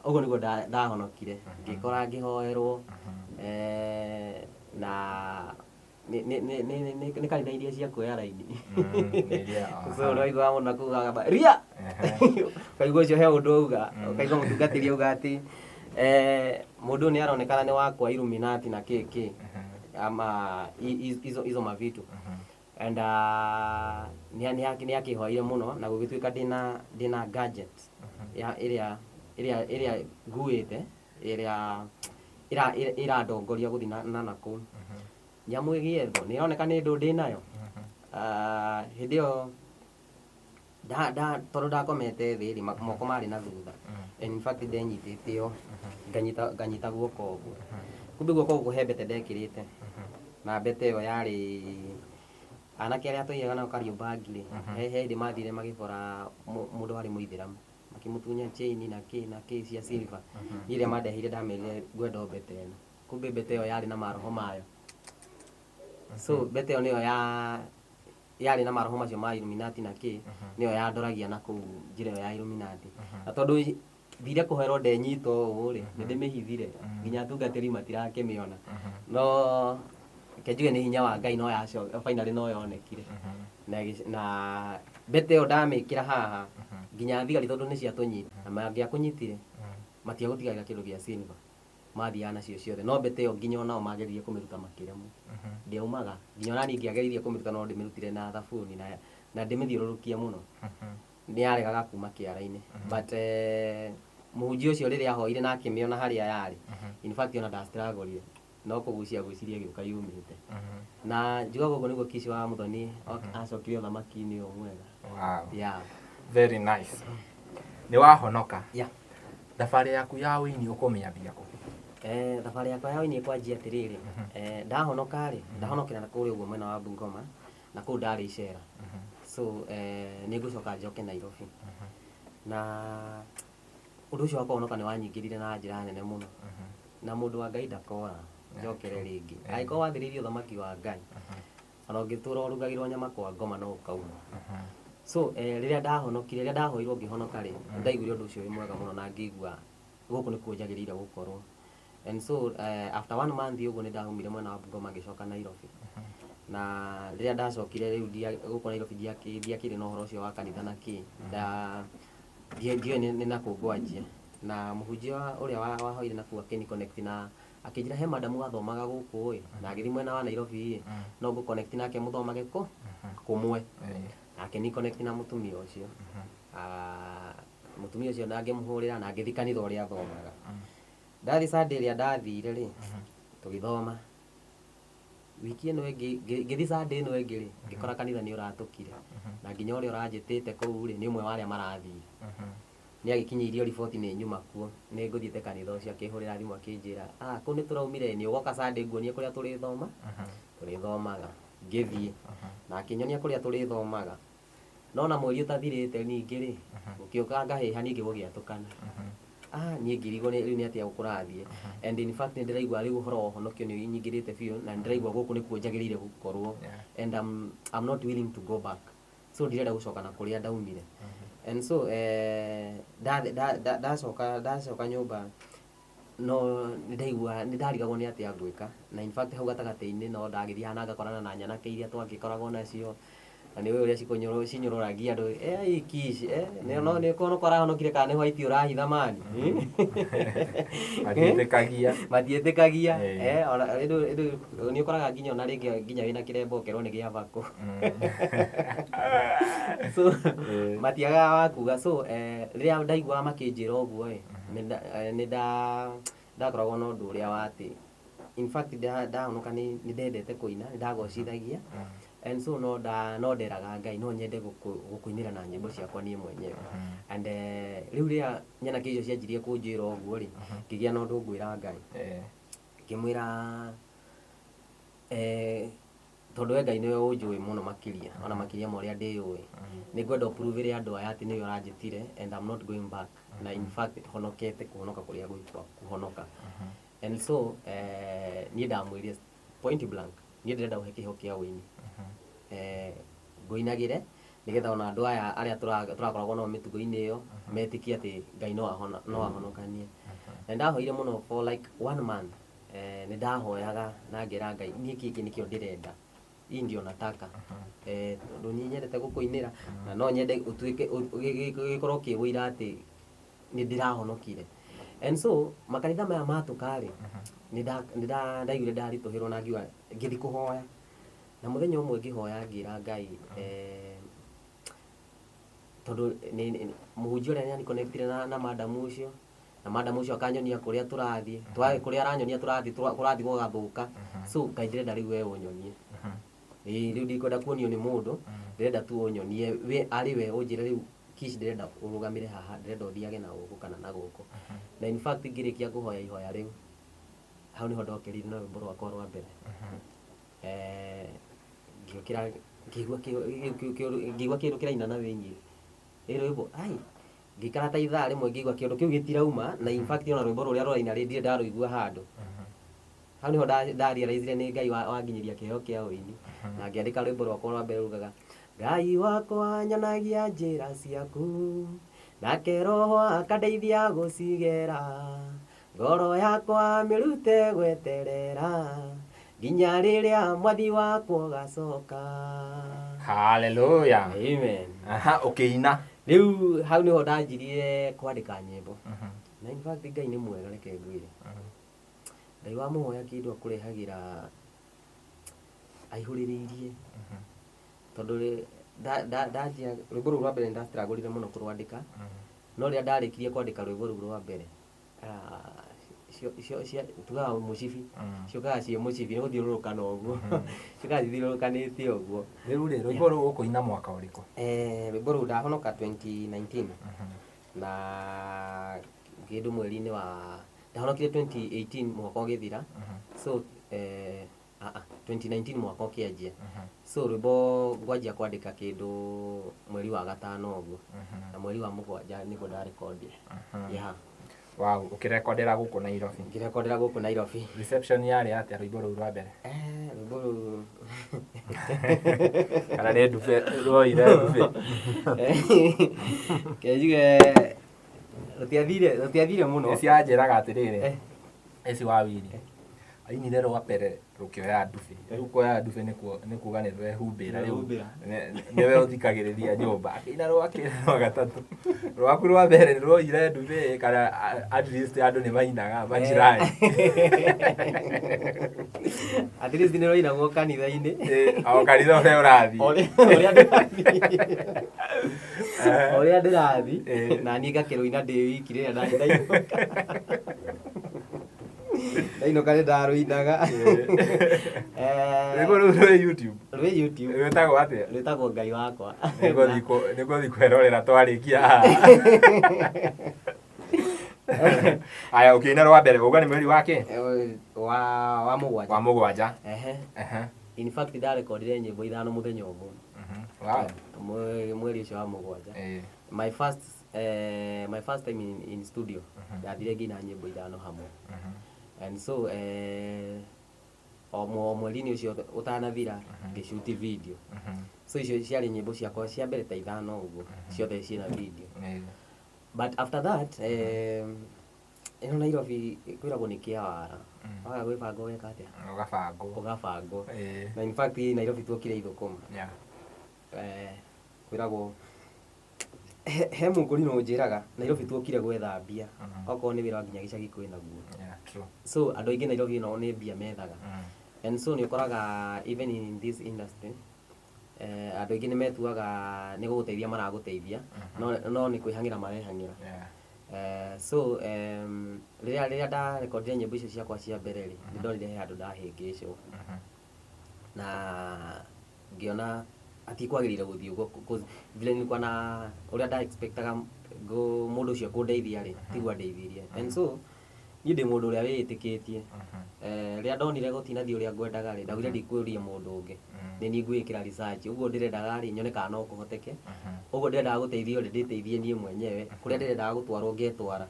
ũguo nĩguo ndahonokire. Ngĩkora ngĩhoerwo na nĩ kanitha iria cia kuoya raini. So no iguaga mũndũ akugaga ria ũkaigua ũcio he ũndũ auga, ũkaigua mũtungatĩri auga atĩ mũndũ ũyũ nĩ aronekana nĩ wa kwa Illuminati na kĩ kĩ ama hizo mavitu. And nĩ akĩhoire mũno na gũgĩtuĩka ndĩna gadget ya ĩrĩa nguĩte ĩrĩa ĩrandongoria gũthiĩ na nakũu. Nyamũ ĩgĩethwo nĩ ĩroneka nĩ ndũ ndĩnayo. Hĩndĩ ĩyo tondũ ndakomete thĩ rĩ, moko marĩ na thutha. And in fact ndenyitĩte o nganyita guoko ũguo. Kumbe guoko gũkũ he mbete ndekĩrĩte. Na mbete ĩyo yarĩ anake arĩa tũiyaga nao Kariobangi rĩ, he hĩndĩ mathire magĩkora mũndũ warĩ mũithĩramu. Makĩmũtunya chain na kĩ na kĩ cia silver. Niĩ rĩrĩa mandeheire ndamerire ngwenda o mbete ĩno. Kumbe mbete ĩyo yarĩ na maroho mayo. So mbete ĩyo nĩyo yarĩ na maroho macio ma Illuminati na kĩ, nĩyo yandoragia na kũu njĩra ĩyo ya Illuminati. Na tondũ thire kũherwo ndenyita ũũ rĩ, nĩ ndĩmĩhithire nginya atungatĩri matirakĩmĩona. No reke njuge nĩ hinya wa Ngai no finally no yonekire. Na mbete ĩyo ndamĩkĩra haha nginya thigari tondũ nĩ ciatũnyita na mangĩakũnyitire matiagũtigagĩra kĩndũ gĩa silver. Mathiaga nacio ciothe no mbete ĩyo nginya onao mageririe kũmĩruta makĩremwo. Ndĩaumaga nginya ona niĩ ingĩageririe kũmĩruta no ndĩmĩrutire na thabuni na ndĩmĩthiũrũrũkie mũno. Nĩ yaregaga kuma kĩara-inĩ. But mũhunjia ũcio rĩrĩa ahoire na akĩmĩona harĩa yarĩ, in fact ona ndastruggle no kũgucia agucirie ĩgĩũka yumĩte. Na njugaga ũguo nĩguo Kishi wa Muthoni acokire ũthamaki-inĩ ũyũ mwega. Wow. Very nice. Nĩ wahonoka. Yeah. Thabarĩ yaku ya ũini ũkũmĩambia kũ? Thabarĩ yakwa ya ũini ĩkwanjia atĩrĩrĩ, ndahonoka rĩ, ndahonokera na kũrĩa ũguo mwena wa Bungoma. Na kũu ndarĩ icera, so nĩ ngũcoka njoke Nairobi. Na ũndũ ũcio wa kũhonoka nĩ wanyingĩrire na njĩra nene mũno, na mũndũ wa Ngai ndakora njokere rĩngĩ. Angĩkorwo wathĩrĩirie ũthamaki wa Ngai, ona ũngĩtũra ũrugagĩrwo nyama kwa ngoma, no ũkauma. So rĩrĩa ndahonokire, rĩrĩa ndahoirwo ngĩhonoka rĩ, ndaiguire ũndũ ũcio wĩ mwega mũno na ngĩigua gũkũ nĩkuo njagĩrĩire gũkorwo. And so after one month ũguo nĩ ndaumire mwena wa Bungoma ngĩcoka Nairobi. Na rĩrĩa ndacokire rĩu gũkũ Nairobi, ndiakĩrĩ na ũhoro ũcio wa kanitha na kĩ nda ndiũĩ nĩ nakũ ngwanjia. Na mũhunjia ũrĩa wahoire na kũu akĩni connect na akĩnjĩra he madamu wathomaga gũkũ ĩ na agĩthiĩ mwena wa Nairobi ĩ, no ngũ connect nake mũthomage kũ kũmwe. Na akĩni connect na mũtumia ũcio. Ah, mũtumia ũcio na ngĩmũhũrĩra na ngĩthiĩ kanitha ũrĩa athomaga. Ndathiĩ Sunday ĩrĩa ndathire rĩ, tũgĩthoma. Wiki ĩno ĩngĩ ngĩthiĩ Sunday ĩno ĩngĩ rĩ, ngĩkora kanitha nĩ ũratũkire, na nginya ũrĩa ũranjĩtĩte kũu rĩ nĩ ũmwe wa arĩa marathire. Nĩ agĩkinyĩirio riboti nĩ nyuma kuo nĩ ngũthiĩte kanitha ũcio. Akĩhũrĩra thimũ akĩnjĩra, "Ah, kũu nĩ tũraumire, nĩ ũgoka Sunday nguonie kũrĩa tũrĩthoma tũrĩthomaga." Ngĩthiĩ na akĩnyonia kũrĩa tũrĩthomaga, no na mweri ũtathirĩte ningĩ rĩ, gũkĩũka ngahĩha ningĩ gũgĩatũkana. Ah, niĩ ngĩrigwo rĩu nĩ atĩa kũrathiĩ. And in fact nĩ ndĩraigua rĩu ũhoro wa ũhonokio nĩ ũnyingĩrĩte biũ, na nĩ ndĩraigua gũkũ nĩkuo njagĩrĩire gũkorwo, and I'm not willing to go back, so ndirenda gũcoka na kũrĩa ndaumire. And so ndacoka nyũmba, no nĩ ndaigua nĩ ndarigagwo nĩ atĩa ngwĩka. Na in fact hau gatagatĩ-inĩ no ndagĩthiaga na ngakorana na nyanake iria twagĩkoragwo nacio, na nĩ ũĩ ũrĩa cinyũrũragia andũ, "Ikici no nĩ kũhonoka ũrahonokire kana nĩ white ũrahitha mani?" Matiĩtĩkagia. Matiĩtĩkagia. Ona rĩu nĩ ũkoraga nginya ona rĩngĩ nginya wĩna kĩremba ũkerwo nĩ gĩa bako, so matiagaga wa kuga. So rĩrĩa ndaiguaga makĩnjĩra ũguo ĩ, nĩ ndakoragwo na ũndũ ũrĩa wa atĩ in fact ndahonoka nĩ ndendete kũina, nĩ ndagocithagia. And so no nderaga Ngai no nyende gũkũinĩra na nyĩmbo ciakwa niĩ mwenyewe. And rĩu rĩrĩa nyanake icio cianjirie kũnjĩra ũguo rĩ, ngĩgĩa na ũndũ ngwĩra Ngai. Ngĩmwĩra, tondũ we Ngai nĩwe ũnjũĩ mũno makĩria, ona makĩria ma ũrĩa ndĩyũĩ, nĩ ngwenda ũpuruvĩre andũ aya atĩ nĩwe ũranjĩtire and I'm not going back, na in fact honokete kũhonoka kũrĩa gwĩkwa kũhonoka. And so niĩ ndamwĩrire point blank, niĩ ndĩrenda ũhe kĩheo kĩa ũini, ngũinagĩre nĩgetha ona andũ aya arĩa tũrakoragwo nao mĩtugo-inĩ ĩyo metĩkie atĩ Ngai no ahonokanie. Na ndahoire mũno for like one month. Nĩ ndahoyaga na ngera Ngai, niĩ gĩkĩ nĩkĩo ndĩrenda, hii ndio nataka, tondũ niĩ nyendete gũkũinĩra na no nyende ũtuĩke gĩkorwo kĩ ũira atĩ nĩ ndĩrahonokire. And so makanitha maya matũka rĩ, nĩ ndaiguire ndaritũhĩrwo na ngiuga ngĩthiĩ kũhoya. Na mũthenya ũmwe ngĩhoya ngĩra Ngai, tondũ mũhunjia ũrĩa nĩ connectire na madamu ũcio, na madamu ũcio akanyonia kũrĩa tũrathiĩ, kũrĩa aranyonia tũrathiĩ kũrathiĩ gũgathũka. So Ngai, ndĩrenda rĩu we ũnyonie. Ĩĩ, rĩu ndikwenda kuonio nĩ mũndũ, ndĩrenda tu ũnyonie we arĩ we ũnjĩre, "Rĩu Kish, ndĩrenda ũrũgamĩre haha, ndĩrenda ũthiage na gũkũ kana na gũkũ." Na in fact ngĩrĩkia kũhoya ihoya rĩu, hau nĩho ndokĩrire na rwĩmbo rwakwa rwa mbere. Ngĩũkĩra ngĩigua kĩndũ kĩraina na wĩnyihia ĩ rwĩmbo ai, ngĩikara ta ithaa rĩmwe ngĩigua kĩndũ kĩu gĩtirauma. Na in fact ona rwĩmbo rũrĩa rũraina rĩ, ndirĩ ndarũigua handũ. Hau nĩho ndarealizire nĩ Ngai wanginyĩria kĩheo kĩa ũini, na ngĩandĩka rwĩmbo rwakwa rwa mbere rugaga, "Ngai wakwa nyonagia njĩra ciaku, nake Roho akandeithia gũcigera, ngoro yakwa mĩrute gweterera nginya rĩrĩa mwathi wakwa ũgacoka." Haleluya. Amen. Aha, ũkĩina. Rĩu hau nĩho ndanjirie kwandĩka nyĩmbo. Na in fact Ngai nĩ mwega. Reke ngwĩre, Ngai wamũhoya kĩndũ akũrehagĩra aihũrĩrĩirie, tondũ ndanjia rwĩmbo rũu rwa mbere nĩ ndastrugglire mũno kũrwandĩka, no rĩrĩa ndarĩkirie kwandĩka rwĩmbo rũu rwa mbere, tugaga mũcibi ciũkaga ciĩ mũcibi, nĩ gũthiũrũrũkana ũguo ciũkaga cithiũrũrũkanĩte ũguo. Rĩu rĩ, rwĩmbo rũu ũkũina mwaka ũrĩkũ? Rwĩmbo rũu ndahonoka 2019, na kĩndũ mweri-inĩ wa, ndahonokire 2018 mwaka ũgĩthira. So Ah, ah, 2019 mwaka ũkĩanjia. So rwĩmbo ngwanjia kwandĩka kĩndũ mweri wa gatano ũguo, na mweri wa mũgwanja nĩguo ndarekondire. Yeah. Wow, ũkĩrekondera gũkũ Nairobi? Ngĩrekondera gũkũ Nairobi. Reception yarĩ atĩa rwĩmbo rũu rwa mbere? Rwĩmbo rũu Kana nĩ ndube rwoire ndube? Kenjuge rũtiathire mũno. Cianjĩraga atĩrĩrĩ, eci wa wili ainire rwa mbere rũkĩoya ndubĩ. Rĩu kuoya ndubĩ nĩ kuga nĩ rwehumbĩra rĩu. Rwehumbĩra. Nĩwe ũthikagĩrĩria nyũmba. Akĩina rwa kerĩ, rwa gatatũ. Rwaku rwa mbere nĩ rwoire ndubĩ kana at least andũ nĩ mainaga majirani? At least nĩ rwainagwo kanitha-inĩ. O kanitha ũrĩa ũrathiĩ. Ũrĩa ndĩrathiĩ. Ũrĩa ndĩrathiĩ. Na niĩ ngakĩrũina ndĩ wiki rĩrĩa ndainũka. Ndainũka nĩ ndarũinaga. Rwĩmbo rũu rwĩ YouTube? Rwĩ YouTube. Rwĩtagwo atĩa? Rwĩtagwo Ngai Wakwa. Nĩngũthiĩ kwĩrorera twarĩkia haha. Aya, ũkĩina rwa mbere uga nĩ mweri wa kĩ? Wa mũgwanja. Wa mũgwanja. Ehe. In fact ndarekondire nyĩmbo ithano mũthenya ũmwe. Wow. Mweri ũcio wa mũgwanja. My first time in studio ndathire ngĩina nyĩmbo ithano hamwe. And so o mweri-inĩ ũcio ũtanathira ngĩshoot video. So icio ciarĩ nyĩmbo ciakwa cia mbere ta ithano ũguo, ciothe ciĩna video. But after that, ĩno Nairobi kwĩragwo nĩ kĩawara. Waga gwĩbanga ũgeka atĩa? Ũgabangwo. Ũgabangwo. Na in fact Nairobi tuokire ithũkũma. Kwĩragwo he mũkũrinũ ũnjĩraga Nairobi tuokire gwetha mbia. Okorwo nĩ wĩra wa nginya gĩcagi kwĩnaguo. Yeah, true. So andũ aingĩ Nairobi ĩno nĩ mbia methaga. And so nĩ ũkoraga even in this industry andũ aingĩ nĩ metuaga nĩ gũgũteithia maragũteithia, no nĩ kwĩhang'ĩra marehang'ĩra. So rĩrĩa ndarekondire nyĩmbo icio ciakwa cia mbere rĩ, nĩ ndonire he handũ ndahĩngĩcwo. Na ngĩona hatikwagĩrĩire gũthiĩ ũguo, 'cause vile nilikuwa na ũrĩa nda expectaga mũndũ ũcio kũndeithia rĩ, tiguo andeithirie. And so niĩ ndĩ mũndũ ũrĩa wĩĩtĩkĩtie. Rĩrĩa ndonire gũtinathiĩ ũrĩa ngwendaga rĩ, ndaugire ndikũria mũndũ ũngĩ. Nĩ niĩ ngwĩĩkĩra research. Ũguo ndĩrendaga rĩ, nyone kana no kũhoteke. Ũguo ndĩrendaga gũteithio rĩ, ndĩteithie niĩ mwenyewe. Kũrĩa ndĩrendaga gũtwarwo ngetwara.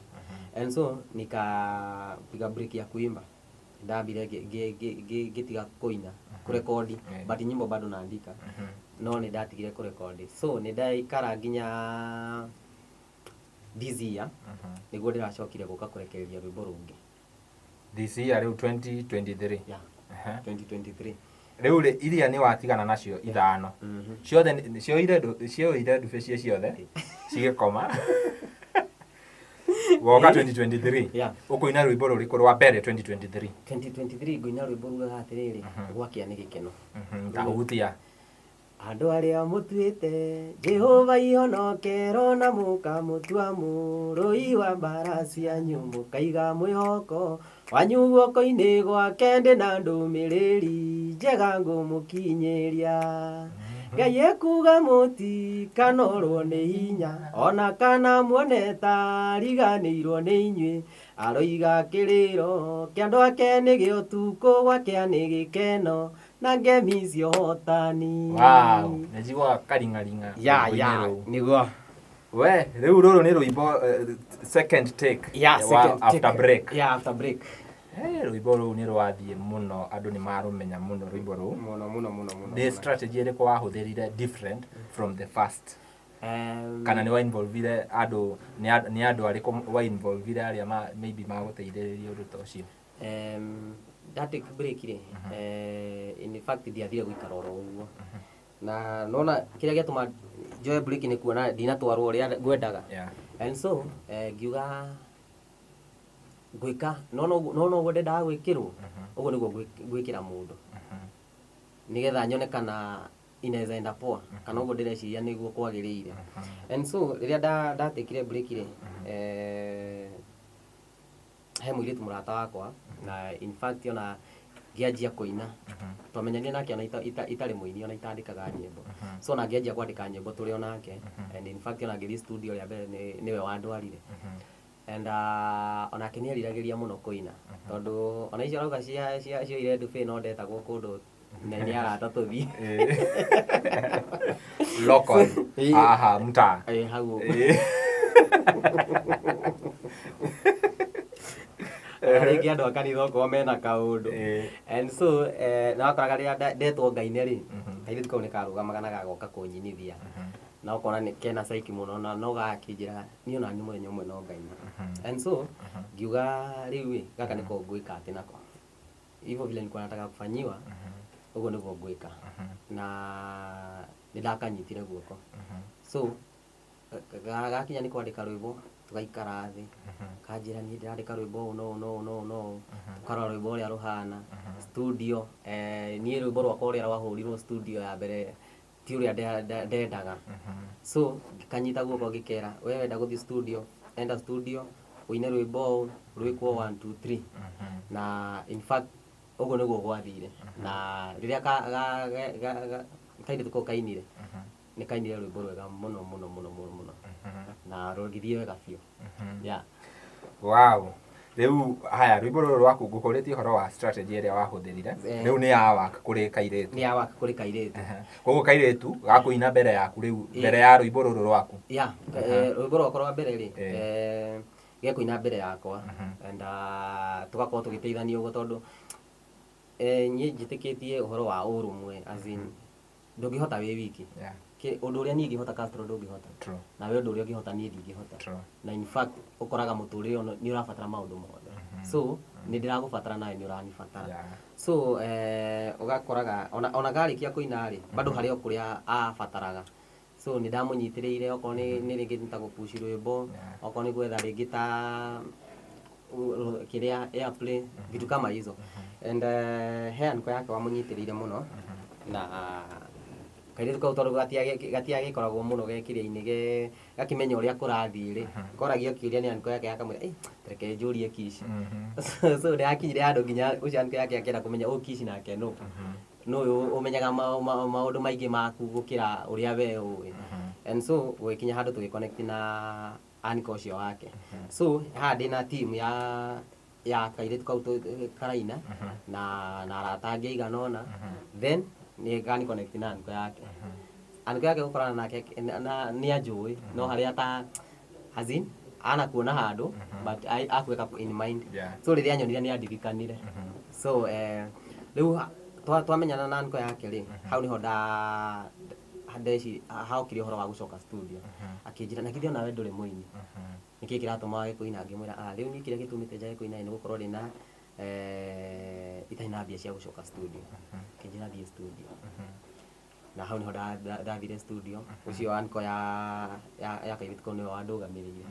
And so nikapiga break ya kuimba. Ndambire ngĩtiga kũina, kũrekondi, but nyimbo bado naandika. No nĩ ndatigire kũrekondi. So nĩ ndaikara nginya this year nĩguo ndĩracokire gũka kũrekereria rwĩmbo rũngĩ. This year rĩu 2023? Yeah. 2023. Rĩu rĩ, iria nĩ watigana nacio ithano ciothe cioire ndubĩ ciĩ ciothe cigĩkoma, woka 2023. Yeah. Ũkũina rwĩmbo rũrĩkũ rwa mbere 2023? 2023 ngũina rwĩmbo rugaga atĩrĩrĩ, gwakĩa nĩ gĩkeno. Tahutia. Andũ arĩa mũtuĩte Jehova ihonokero na mũkamũtua mũrũi wa mbara cianyu, mũkaiga mwĩhoko wanyu guoko-inĩ gwake, ndĩ na ndũmĩrĩri njega ngũmũkinyĩria. Ngai ekuga mũtikanorwo nĩ hinya, ona kana muone ta riganĩirwo nĩ inyuĩ. Aroiga kĩrĩro kĩa andũ ake nĩ gĩa ũtukũ, gwakĩa nĩ gĩkeno na ngemi cia ũhotani. Wow, nĩ njiguaga karing'aring'a rwĩmbo-inĩ rũu. Nĩguo. We rĩu rũrũ nĩ rwĩmbo second take Yeah, wa second after take. break. Yeah, after break. Rwĩmbo rũu nĩ rwathiĩ mũno, andũ nĩ marũmenya mũno rwĩmbo rũu. Mũno mũno mũno mũno. Nĩ strategy ĩrĩkũ wahũthĩrire different from the first? Kana nĩ wainvolvire andũ, nĩ andũ arĩkũ wainvolvire arĩa maybe magũteithĩrĩria ũndũ ta ũcio? Nda take break rĩ, in fact ndiathire gũikara oro ũguo. Na nona kĩrĩa gĩatũma njoe break nĩ kuona ndinatwarwo ũrĩa ngwendaga. And so ngiuga ngwĩka nona ũguo ndendaga gwĩkĩrwo, ũguo nĩguo ngwĩkĩra mũndũ, nĩgetha nyone kana inaweza enda poa, kana ũguo ndĩreciria nĩguo kwagĩrĩire. And so rĩrĩa ndatekire break rĩ, he mũirĩtu mũrata wakwa, na in fact ona ngĩanjia kũina twamenyanire nake ona itarĩ mũini, ona itandĩkaga nyĩmbo. So ona ngĩanjia kwandĩka nyĩmbo tũrĩ o nake, and in fact ona ngĩthiĩ studio rĩa mbere nĩwe wandwarire. And onake nĩ eriragĩria mũno kũina, tondũ ona icio arauga cia cia cioire ndubĩ, no ndetagwo kũndũ nĩ arata tũthiĩ. Local. Aha mtaa. Hau ũguo. Ona rĩngĩ andũ a kanitha okorwo mena kaũndũ. And so na wakoraga rĩrĩa ndetwo ngaine rĩ, kairĩtu kau nĩ karũgamaga na gagoka kũnyinithia, na ũkona nĩ kena psyche mũno, na no gakĩnjĩra niĩ ona niĩ mũthenya ũmwe no ngaina. And so ngiuga rĩu ĩ, gaka nĩko ngwĩka atĩ nako hivyo vile nilikuwa nataka kufanyiwa, ũguo nĩguo ngwĩka, na nĩ ndakanyitire guoko. So gakinya nĩ kwandĩka rwĩmbo, tũgaikara thĩ, kanjĩra niĩ ndĩrandĩka rwĩmbo ũũ no ũũ no ũũ no ũũ no ũũ, tũkarora rwĩmbo ũrĩa rũhana studio. Niĩ rwĩmbo rwakwa ũrĩa rwahũrirwo studio ya mbere ti ũrĩa ndendaga. So ngĩkanyita guoko ngĩkera, we wenda gũthiĩ studio, enda studio ũine rwĩmbo ũũ rwĩkwo 1 2 3. Na in fact ũguo nĩguo gwathire, na rĩrĩa kairĩtu kau kainire, nĩ kainire rwĩmbo rwega mũno mũno mũno mũno mũno, na rũgĩthiĩ wega biũ, yeah. Wow. Rĩu haya, rwĩmbo rũrũ rwaku ngũkũrĩtie ũhoro wa strategy ĩrĩa wahũthĩrire. Rĩu nĩ ya work kũrĩ kairĩtu. Nĩ ya work kũrĩ kairĩtu. Koguo kairĩtu gakũina mbere yaku rĩu, mbere ya rwĩmbo rũrũ rwaku. Yeah, rwĩmbo rwakwa rwa mbere rĩ, gekũina mbere yakwa, and tũgakorwo tũgĩteithania ũguo, tondũ niĩ njĩtĩkĩtie ũhoro wa ũrũmwe, as in ndũngĩhota wĩ wiki. Ũndũ ũrĩa niĩ ingĩhota, Castro ndũngĩhota. Na we ũndũ ũrĩa ũngĩhota, niĩ ndingĩhota. Na in fact ũkoraga mũtũrĩre ũyũ nĩ ũrabatara maũndũ mothe, so nĩ ndĩragũbatara nawe nĩ ũranibatara. So ũgakoraga ona garĩkia kũina rĩ, bado harĩ o kũrĩa abataraga, so nĩ ndamũnyitĩrĩire, okorwo nĩ rĩngĩ nĩ ta gũpush rwĩmbo, okorwo nĩ gwetha rĩngĩ ta kĩrĩa airplay, vitu kama hizo. And he anko yake wamũnyitĩrĩire mũno, na kairĩtu kau tondũ gatiagĩkoragwo mũno ge kĩrĩa-inĩ ge gakĩmenya ũrĩa kũrathiĩ rĩ, koragia kĩũria nĩ anko yake, akamwĩra, "Ĩ, reke njũrie Kishi." So nĩ hakinyire handũ nginya ũcio anko yake akĩenda kũmenya ũyũ Kishi nake nũ nũ ũyũ ũmenyaga maũndũ maingĩ maku gũkĩra ũrĩa we ũĩ. And so gũgĩkinya handũ tũgĩconnect na anko ũcio wake. So haha ndĩna team ya kairĩtu kau karaina na arata angĩ aigana ũna, then nĩ gani connect na anko yake. Anko yake gũkorana nake na nĩ anjũĩ, no harĩa ta as in anakuona handũ, but akuweka in mind. So rĩrĩa anyonire nĩ andirikanire. So rĩu twamenyana na anko yake rĩ, hau nĩho nda ndeci haokire ũhoro wa gũcoka studio. Akĩnjĩra, "Na githĩ onawe ndũrĩ mũini, nĩkĩ kĩratũma wage kũina?" Ngĩmwĩra, "Ah, rĩu niĩ kĩrĩa gĩtũmĩte njage kũina nĩ gũkorwo ndĩna itarĩ na mbia cia gũcoka studio." Akĩnjĩra thiĩ studio, na hau nĩho ndathire studio. Ũcio anko ya kairĩtu kau nĩwe wandũgamĩrĩire.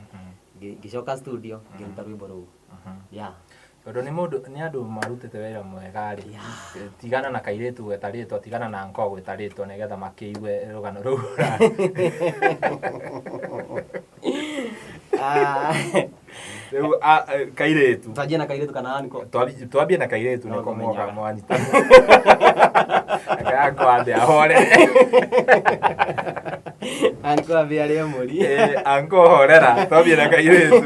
Ngĩcoka studio, ngĩruta rwĩmbo rũu, yeah. Tondũ nĩ mũndũ nĩ andũ marutĩte wĩra mwega rĩ, tigana na kairĩtu gweta rĩtwa, tigana na nko gweta rĩtwa, nĩgetha makĩigue rũgano rũu. Ah, Rĩu kairĩtu. Twanjie na kairĩtu kana anko? Twambie na kairĩtu. No nĩko mwoka ngũmenyaga. mwanyita reke anko ambe ahore. Anko ambe arĩe mũri. Anko horera, twambie na kairĩtu.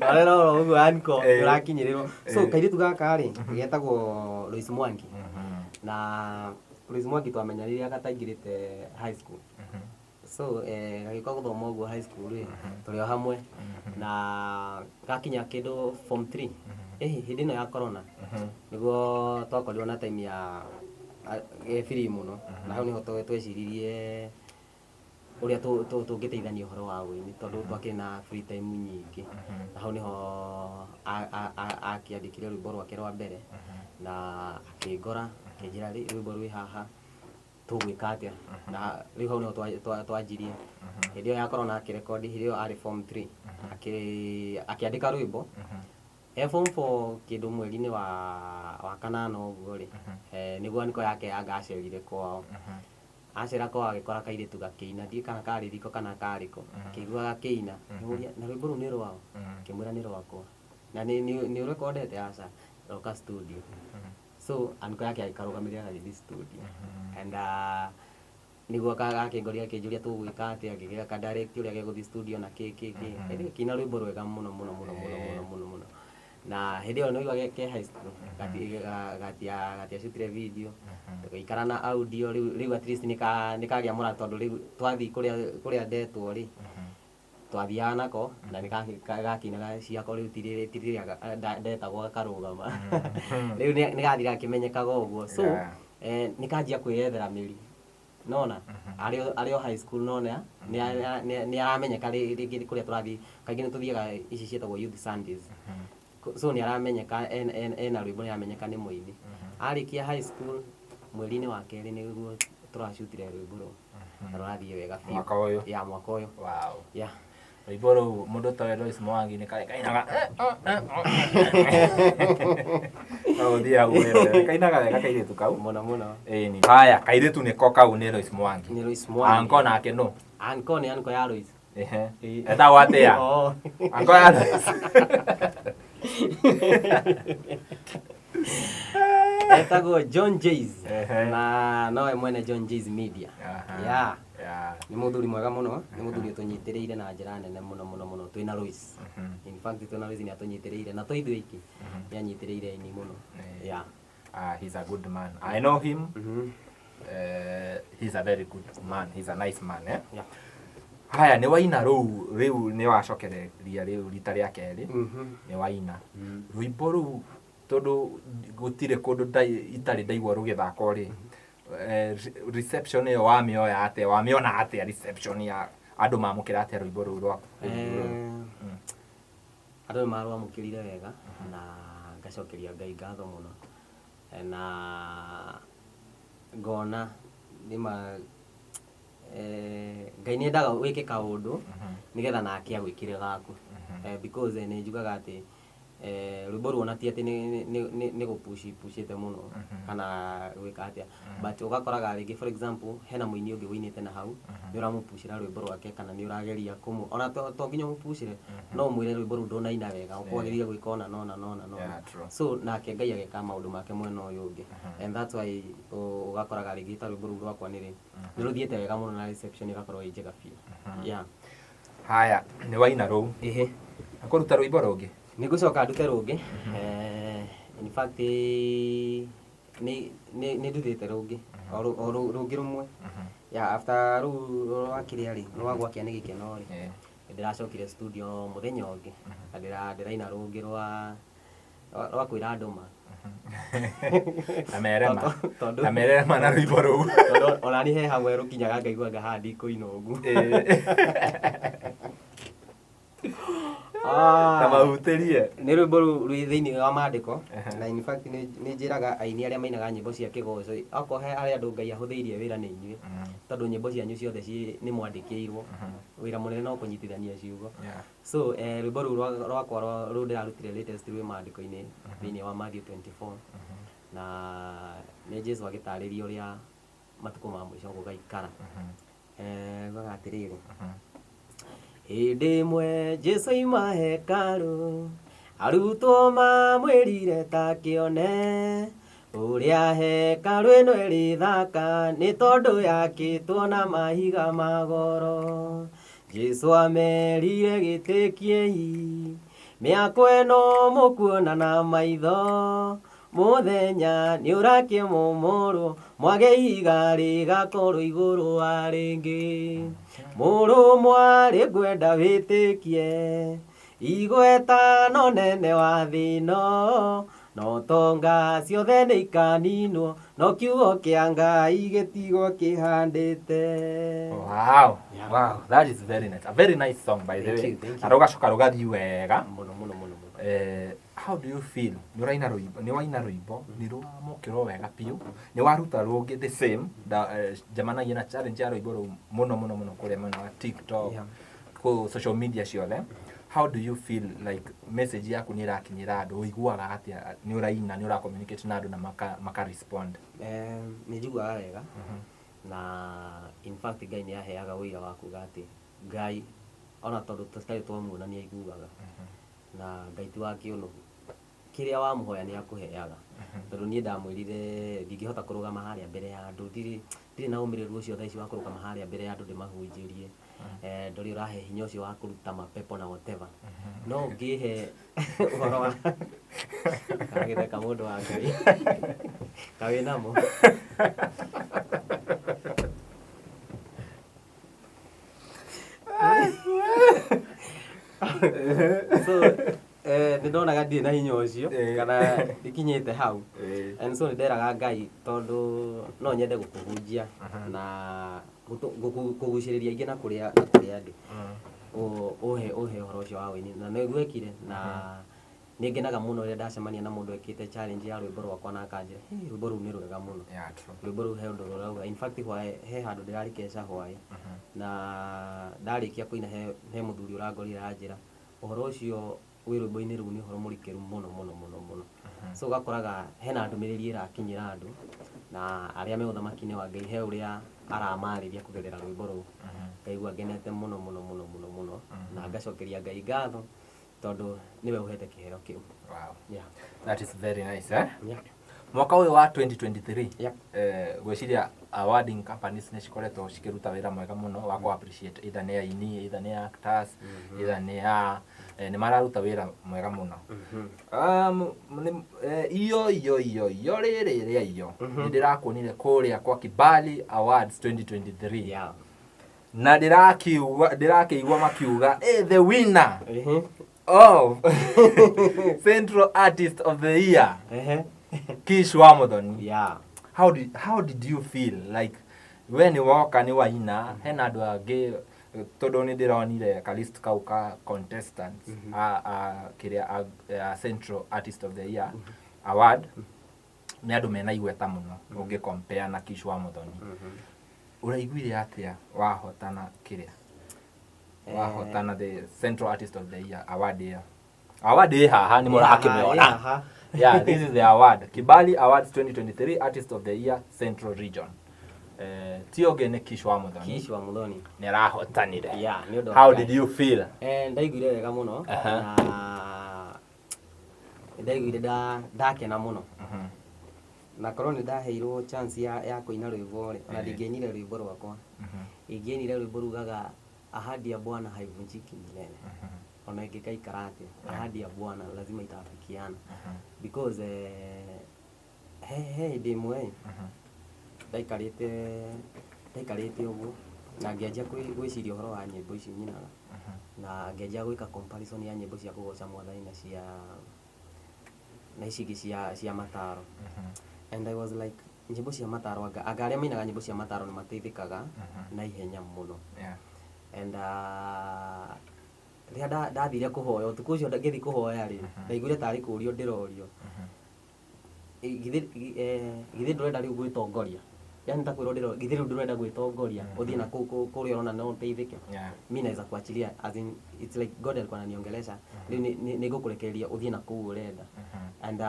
Horera oro ũguo anko. Ũrakinyĩrĩrwo. So kairĩtu gaka rĩ, getagwo Lois Mwangi, na Lois Mwangi twamenyanire gataingĩrĩte high school. So gagĩũka gũthoma ũguo high school rĩ, tũrĩ o hamwe, na gakinya kĩndũ form 3, hĩndĩ ĩno ya corona nĩguo twakorirwo na time ya free mũno, na hau nĩho tweciririe ũrĩa tũngĩteithania ũhoro wa ũini, tondũ twakĩrĩ na free time nyingĩ. Na hau nĩho akĩandĩkire rwĩmbo rwake rwa mbere, na akĩngora akĩnjĩra, "Rwĩmbo rwĩ haha, tũgwĩka atĩa?" Na rĩu hau nĩho twanjirie hĩndĩ ĩyo ya corona, akĩrekondi hĩndĩ ĩyo arĩ form 3, akĩandĩka rwĩmbo e form 4 kĩndũ mweri-inĩ wa kanana ũguo rĩ, nĩguo niko yake anga acerire kwao. Acera kwao agĩkora kairĩtu gakĩina, ndiũĩ kana karĩ riko kana karĩ kũ, akĩigua gakĩina, akĩmũria, "Na rwĩmbo rũu nĩ rwao?" Akĩmwĩra, "Nĩ rwakwa." "Na nĩ ũrekondete?" "Aca." "Roka studio." So anko yake agĩkarũgamĩrĩra gagĩthiĩ studio, and nĩguo gakĩngoria akĩnjũria tũgwĩka atĩa, ngĩgĩka direct ũrĩa gegũthiĩ studio na kĩ kĩ kĩ. I think kĩina rwĩmbo rwega mũno mũno mũno mũno Na hĩndĩ ĩyo nĩũigua ke high school gatiacutire video, tũgĩikara na audio. Rĩu at least nĩkagĩa mũra, tondũ rĩu twathiĩ kũrĩa ndetwo rĩ, twathiaga nako na nĩgakĩinaga ciako. Rĩu ti rĩrĩa ndetagwo gakarũgama, rĩu nĩgathire gakĩmenyekaga ũguo. So nĩkanjia kwĩyethera mĩri nona arĩ o high school, nona nĩ aramenyeka rĩngĩ kũrĩa tũrathiĩ. Kaingĩ nĩ tũthiaga ici ciĩtagwo Youth Sundays, so nĩ aramenyeka ena rwĩmbo, nĩ aramenyeka nĩ mũini. Arĩkia high school mweri-inĩ wa kerĩ nĩguo tũracutire rwĩmbo rũu na rũrathiĩ wega biũ. Mwaka ũyũ? Ya, mwaka ũyũ. Ya. Rwĩmbo rũu mũndũ ta Lois Mwangi nĩ karĩa kainaga, no ũthiĩ hau wĩrore, kainaga wega kairĩtu kau. Mũno mũno. Ĩni haya, kairĩtu nĩko kau nĩ Lois Mwangi. Nĩ Lois Mwangi. Anko nake no? Anko nĩ anko ya Lois. Ehe. Ĩĩ. Etagwo atĩa? Oh. Anko ya Lois? Etagwo John Jays. Na nowe mwene John Jays Media. Ya. Nĩ mũthuri mwega mũno, nĩ mũthuri ũtũnyitĩrĩire na njĩra nene mũno mũno mũno twĩna Lois. In fact, twĩna Lois nĩ atũnyitĩrĩire na to ithuĩ iki, nĩ anyitĩrĩire ini mũno. Ya. Ah, he's a good man. I know him. He's a very good man. He's a nice man, eh? Yeah. Haya, nĩ waina rũu, rĩu nĩ wacokereria rĩu rita rĩa kerĩ. Nĩ waina rwĩmbo rũu, tondũ gũtirĩ kũndũ itarĩ ndaigua rũgĩthakwo rĩ, reception ĩyo wamĩoya atĩa, wamĩona atĩa, reception ya andũ mamũkĩra atĩa rwĩmbo rũu rwaku? Andũ nĩ marwamũkĩrire wega na ngacokeria Ngai ngatho mũno. Na ngona nĩma Ngai nĩ endaga wĩke kaũndũ nĩgetha nake agwĩkĩre gaku. Because nĩ njugaga atĩ rwĩmbo ruo ona ti atĩ nĩ gũpush pushĩte mũno kana gwĩka atĩa, but ũgakoraga rĩngĩ, for example, hena mũini ũngĩ wũinĩte na hau, nĩ ũramũpushĩra rwĩmbo rwake kana nĩ ũrageria kũmũ ona to nginya ũmũpushĩre, no ũmwĩre rwĩmbo rũu ndũnaina wega, ũkwagĩrĩire gwĩka ũna na ũna na ũna na ũna. So nake Ngai ageka maũndũ make mwena ũyũ ũngĩ, and that's why ũgakoraga rĩngĩ ta rwĩmbo rũu rwakwa nĩ rũthiĩte wega mũno na reception ĩgakorwo ĩ njega biũ, yeah. Haya, nĩ waina rũu. Ĩhĩ. Kũruta rwĩmbo rũngĩ? Nĩ ngũcoka ndute rũngĩ. In fact, nĩ nduthĩte rũngĩ o rũngĩ rũmwe ya after rũu rwa kĩrĩa rĩ, rwa gwakĩa nĩ gĩkeno rĩ. Nĩ ndĩracokire studio mũthenya ũngĩ na ndĩraina rũngĩ rwa kwĩra andũ ma. Na merema. Tondũ Na merema na rwĩmbo rũu. Tondũ ona niĩ he hamwe rũkinyaga ngaigua anga haha ndikũina ũguo. Ah. Na mahutĩrie. Nĩ rwĩmbo rũu rwĩ thĩinĩ wa maandĩko, na in fact nĩ njĩraga aini arĩa mainaga nyĩmbo cia kĩgoco, okorwo he harĩ andũ Ngai ahũthĩirie wĩra nĩ inyuĩ, tondũ nyĩmbo cianyu ciothe nĩ mwandĩkĩirwo wĩra mũnene no kũnyitithania ciugo. So rwĩmbo rũu rwakwa rũu ndĩrarutire latest rwĩ maandĩko-inĩ thĩinĩ wa Matthew 24, na nĩ Jesu agĩtarĩria ũrĩa matukũ ma mũico gũgaikara. Ugaga atĩrĩrĩ: Hĩndĩ ĩmwe Jesu aima hekarũ, arutwo mamwĩrire ta kĩone ũrĩa hekarũ ĩno ĩrĩ thaka, nĩ tondũ yakĩtwo na mahiga ma goro. Jesu amerire, gĩtĩkiei mĩako ĩno mũkuona na maitho, mũthenya nĩ ũrakĩmomorwo mwage ihiga rĩgakorwo igũrũ wa rĩngĩ. Mũrũ mwarĩ, ngwenda wĩtĩkie igweta no nene wa thĩ ĩno, no tonga ciothe nĩ ikaninwo, no kiugo kĩa Ngai gĩtigwo kĩhandĩte. Wow. Wow, that is very nice. A very nice song, by the Thank way. you, thank you. Na rũgacoka rũgathiĩ wega. Mũno mũno mũno mũno. How do you feel? Nĩ ũraina rwĩmbo, nĩ waina rwĩmbo, nĩ rũramũkĩrwo wega biũ. Nĩ waruta rũngĩ the same. Njemanagia na challenge ya rwĩmbo rũu mũno mũno mũno kũrĩa mwena wa TikTok, kũ social media ciothe. How do you feel like message yaku nĩ ĩrakinyĩra andũ? Ũiguaga atĩa nĩ ũraina, nĩ ũra communicate na andũ na maka respond? Nĩ njiguaga wega, na in fact Ngai nĩ aheaga ũira wa kuga atĩ Ngai ona tondũ tũtarĩ twamuona nĩ aiguaga, na Ngai ti wa kĩũnũhu, kĩrĩa wamũhoya nĩ akũheaga, tondũ niĩ ndamwĩrire ndingĩhota kũrũgama harĩa mbere ya andũ, ndirĩ na ũmĩrĩru ũcio thaa ici wa kũrũgama harĩa mbere ya andũ ndĩmahunjĩrie. Ndũrĩ ũrahe hinya ũcio wa kũruta mapepo na whatever. No ũngĩhe ũhoro wa kagĩtheka mũndũ wa Ngai kawĩ namo. So nĩ ndonaga ndirĩ na hinya ũcio kana ndikinyĩte hau. And so nĩ nderaga Ngai, tondũ no nyende gũkũhunjia na kũgucĩrĩria aingĩ na kũrĩa ndĩ, ũhe ũhoro ũcio wa ũini, na nĩguo ekire. Na nĩ ngenaga mũno rĩrĩa ndacemania na mũndũ ekĩte challenge ya rwĩmbo rwakwa na akanjĩra, "Hey, rwĩmbo rũu nĩ rwega mũno." Yeah, true. Rwĩmbo rũu he ũndũ rũrauga. In fact, hwaĩ he handũ ndĩrarĩ keca hwaĩ na ndarĩkia kũina, he mũthuri ũrangorire aranjĩra ũhoro ũcio wĩ rwĩmbo-inĩ rũu nĩ ũhoro mũrikĩru mũno mũno mũno mũno. So ũgakoraga hena ndũmĩrĩri ĩrakinyĩra andũ, na arĩa me ũthamaki-inĩ wa Ngai he ũrĩa aramarĩria kũgerera rwĩmbo rũu. Ngaigua ngenete mũno mũno mũno mũno mũno na ngacokeria Ngai ngatho tondũ nĩwe ũhete kĩheo kĩu. Wow. That is very nice, eh? Yeah. Mwaka ũyũ wa 2023, ngwĩciria awarding companies nĩ cikoretwo cikĩruta wĩra mwega mũno wa kũ appreciate either nĩ aini, either nĩ actors, either nĩ a nĩ mararuta wĩra mwega mũno. Iyo iyo iyo iyo rĩrĩ rĩa iyo nĩ ndĩrakuonire kũrĩa kwa Kibali Awards 2023, na ndĩrakĩigua makiuga, "The winner of Central Artist of the Year, Kish wa Muthoni." How did you feel like we nĩ woka nĩ waina hena andũ angĩ? Tondũ nĩ ndĩronire ka list kau ka contestants a kĩrĩa a Central Artist of the Year award, nĩ andũ mena igweta mũno ũngĩ compare na Kish wa Muthoni. Ũraiguire atĩa wahotana kĩrĩa, wahotana the Central Artist of the Year award ĩyo? Award ĩ haha, nĩ mũrakĩmĩona. Haha. Yeah, this is the award, Kibali Awards 2023, Artist of the Year, Central Region. Ti ũngĩ nĩ Kish wa Muthoni. Kish wa Muthoni. Nĩ arahotanire. Yeah, nĩ ũndũ wa How Ngai. did you feel? Ndaiguire wega mũno na ndaiguire ndakena mũno, na korwo nĩ ndaheirwo chance ya kũina rwĩmbo rĩ, ona ndingĩainire rwĩmbo rwakwa, ingĩainire rwĩmbo rugaga, "Ahadi ya Bwana haivunjiki milele." Ona ingĩkaikara atĩa, ahadi ya Bwana lazima itafikiana, because he hĩndĩ ĩmwe ndaikarĩte ũguo na ngĩanjia gwĩciria ũhoro wa nyĩmbo ici nyinaga, na ngĩanjia gwĩka comparison ya nyĩmbo cia kũgoca Mwathani na ici ingĩ cia mataro, and I was like, nyĩmbo cia mataro, anga arĩa mainaga nyĩmbo cia mataro nĩ mateithĩkaga na ihenya mũno. And rĩrĩa ndathire kũhoya ũtukũ ũcio, ngĩthiĩ kũhoya rĩ, ndaiguire tarĩ kũũrio ndĩrorio, "Githĩ ndũrenda rĩu gwĩtongoria?" Yani ta kwĩrwo ndĩro, "Githĩ rĩu ndũrenda gwĩtongoria ũthiĩ na kũu kũrĩa ũrona no ũteithĩke? Mi naweza kuachilia." As in, it's like God alikuwa ananiongelesha, "Rĩu nĩ ngũkũrekereria ũthiĩ na kũu ũrenda." And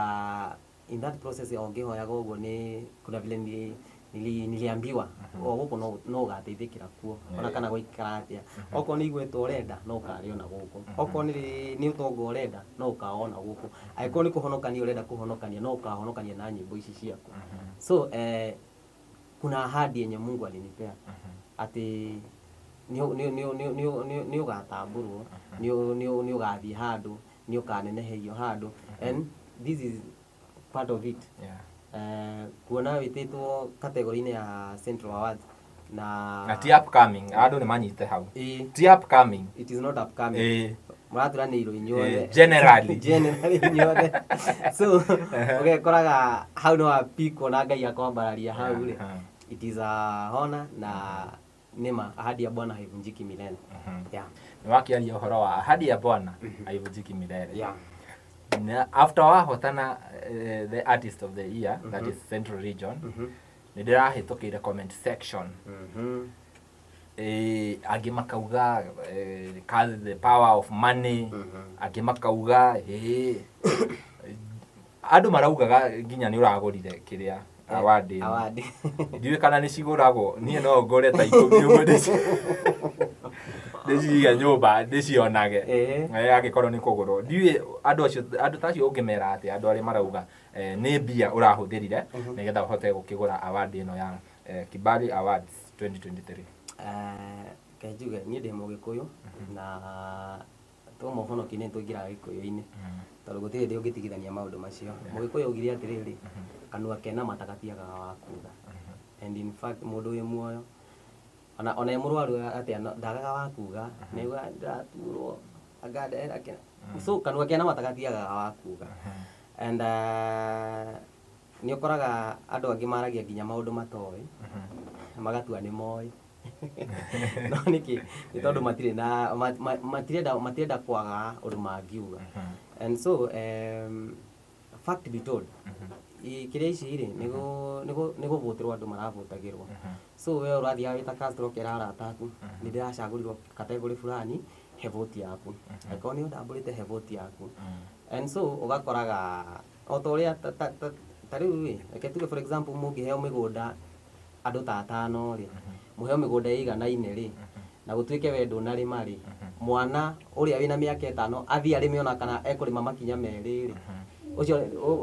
in that process o ngĩhoyaga ũguo, nĩ kuna vile niliambiwa o gũkũ no ũgateithĩkĩra kuo, ona kana gwaikara atĩa, okorwo nĩ igweta ũrenda no ũkarĩona gũkũ, okorwo nĩ ũtonga ũrenda no ũkawona gũkũ, angĩkorwo nĩ kũhonokania ũrenda kũhonokania no ũkahonokania na nyĩmbo ici ciaku. So kuna ahadi yenye Mungu alinipea atĩ nĩ ũgatambũrwo, nĩ ũgathiĩ handũ, nĩ ũkaneneherio handũ, and this is part of it. Kuona wĩtĩtwo category-inĩ ya Central Awards na Na ti upcoming, andũ nĩ manyite hau. Ti upcoming. It is not upcoming. Mũraturanĩirwo inyuothe. Generally. Generally inyuothe. So ũgekoraga hau nĩ wapikwo na Ngai akwambararia hau rĩ, it is a honor, na nĩma ahadi ya Bwana haivunjiki milele. Yeah. Nĩ wakĩaria ũhoro wa ahadi ya Bwana haivunjiki milele. Na after wahotana the Artist of the Year, that is Central Region, nĩ ndĩrahĩtũkĩire comment section. Angĩ makauga kazi, the power of money, angĩ makauga andũ maraugaga nginya nĩ ũragũrire kĩrĩa, award ĩno. Award. Ndiũĩ kana nĩ cigũragwo, niĩ no ngũre ta 10 ũguo ndĩcige nyũmba ndĩcionage. Angĩkorwo nĩ kũgũrwo, ndiũĩ andũ acio, andũ ta acio ũngĩmera atĩa, andũ arĩa marauga nĩ mbia ũrahũthĩrire nĩgetha ũhote gũkĩgũra award ĩno ya Kibali Awards 2023? Reke njuge niĩ ndĩ Mũgĩkũyũ na twauma ũhonoki-inĩ nĩ tũingĩraga Gĩkũyũ-inĩ tondũ gũtirĩ hĩndĩ ũngĩtigithania maũndũ macio. Mũgĩkũyũ augire atĩrĩrĩ, kanua kena mata gatiagaga wa kuga. And in fact mũndũ wĩ muoyo ona e mũrwaru atĩa ndagaga wa kuga, nĩ augaga ndĩraturwo anga ndehera kĩna. So kanua kena mata gatiagaga wa kuga. And nĩ ũkoraga andũ angĩ maragia nginya maũndũ matoĩ, magatua nĩ moĩ. No nĩkĩ? Nĩ tondũ matirĩ na matirenda kwaga ũndũ mangiuga. And so fact be told, kĩrĩa ici rĩ, nĩ gũvũtĩrwo andũ maravũtagĩrwo. So we ũrathiaga wĩ ta Castro ũkera arata aku, nĩ ndĩracagũrirwo category fulani, he vote yaku. Angĩkorwo nĩ ũndambũrĩte he vote yaku. And so ũgakoraga o ta ũrĩa ta rĩu rĩ, reke tuge for example mũngĩheo mĩgũnda andũ ta atano rĩ, mũheo mĩgũnda ĩiganaine rĩ, na gũtuĩke we ndũnarĩma rĩ, mwana ũrĩa wĩna mĩaka 5 athiĩ arĩme ona kana ekũrĩma makinya 2 rĩ, ũcio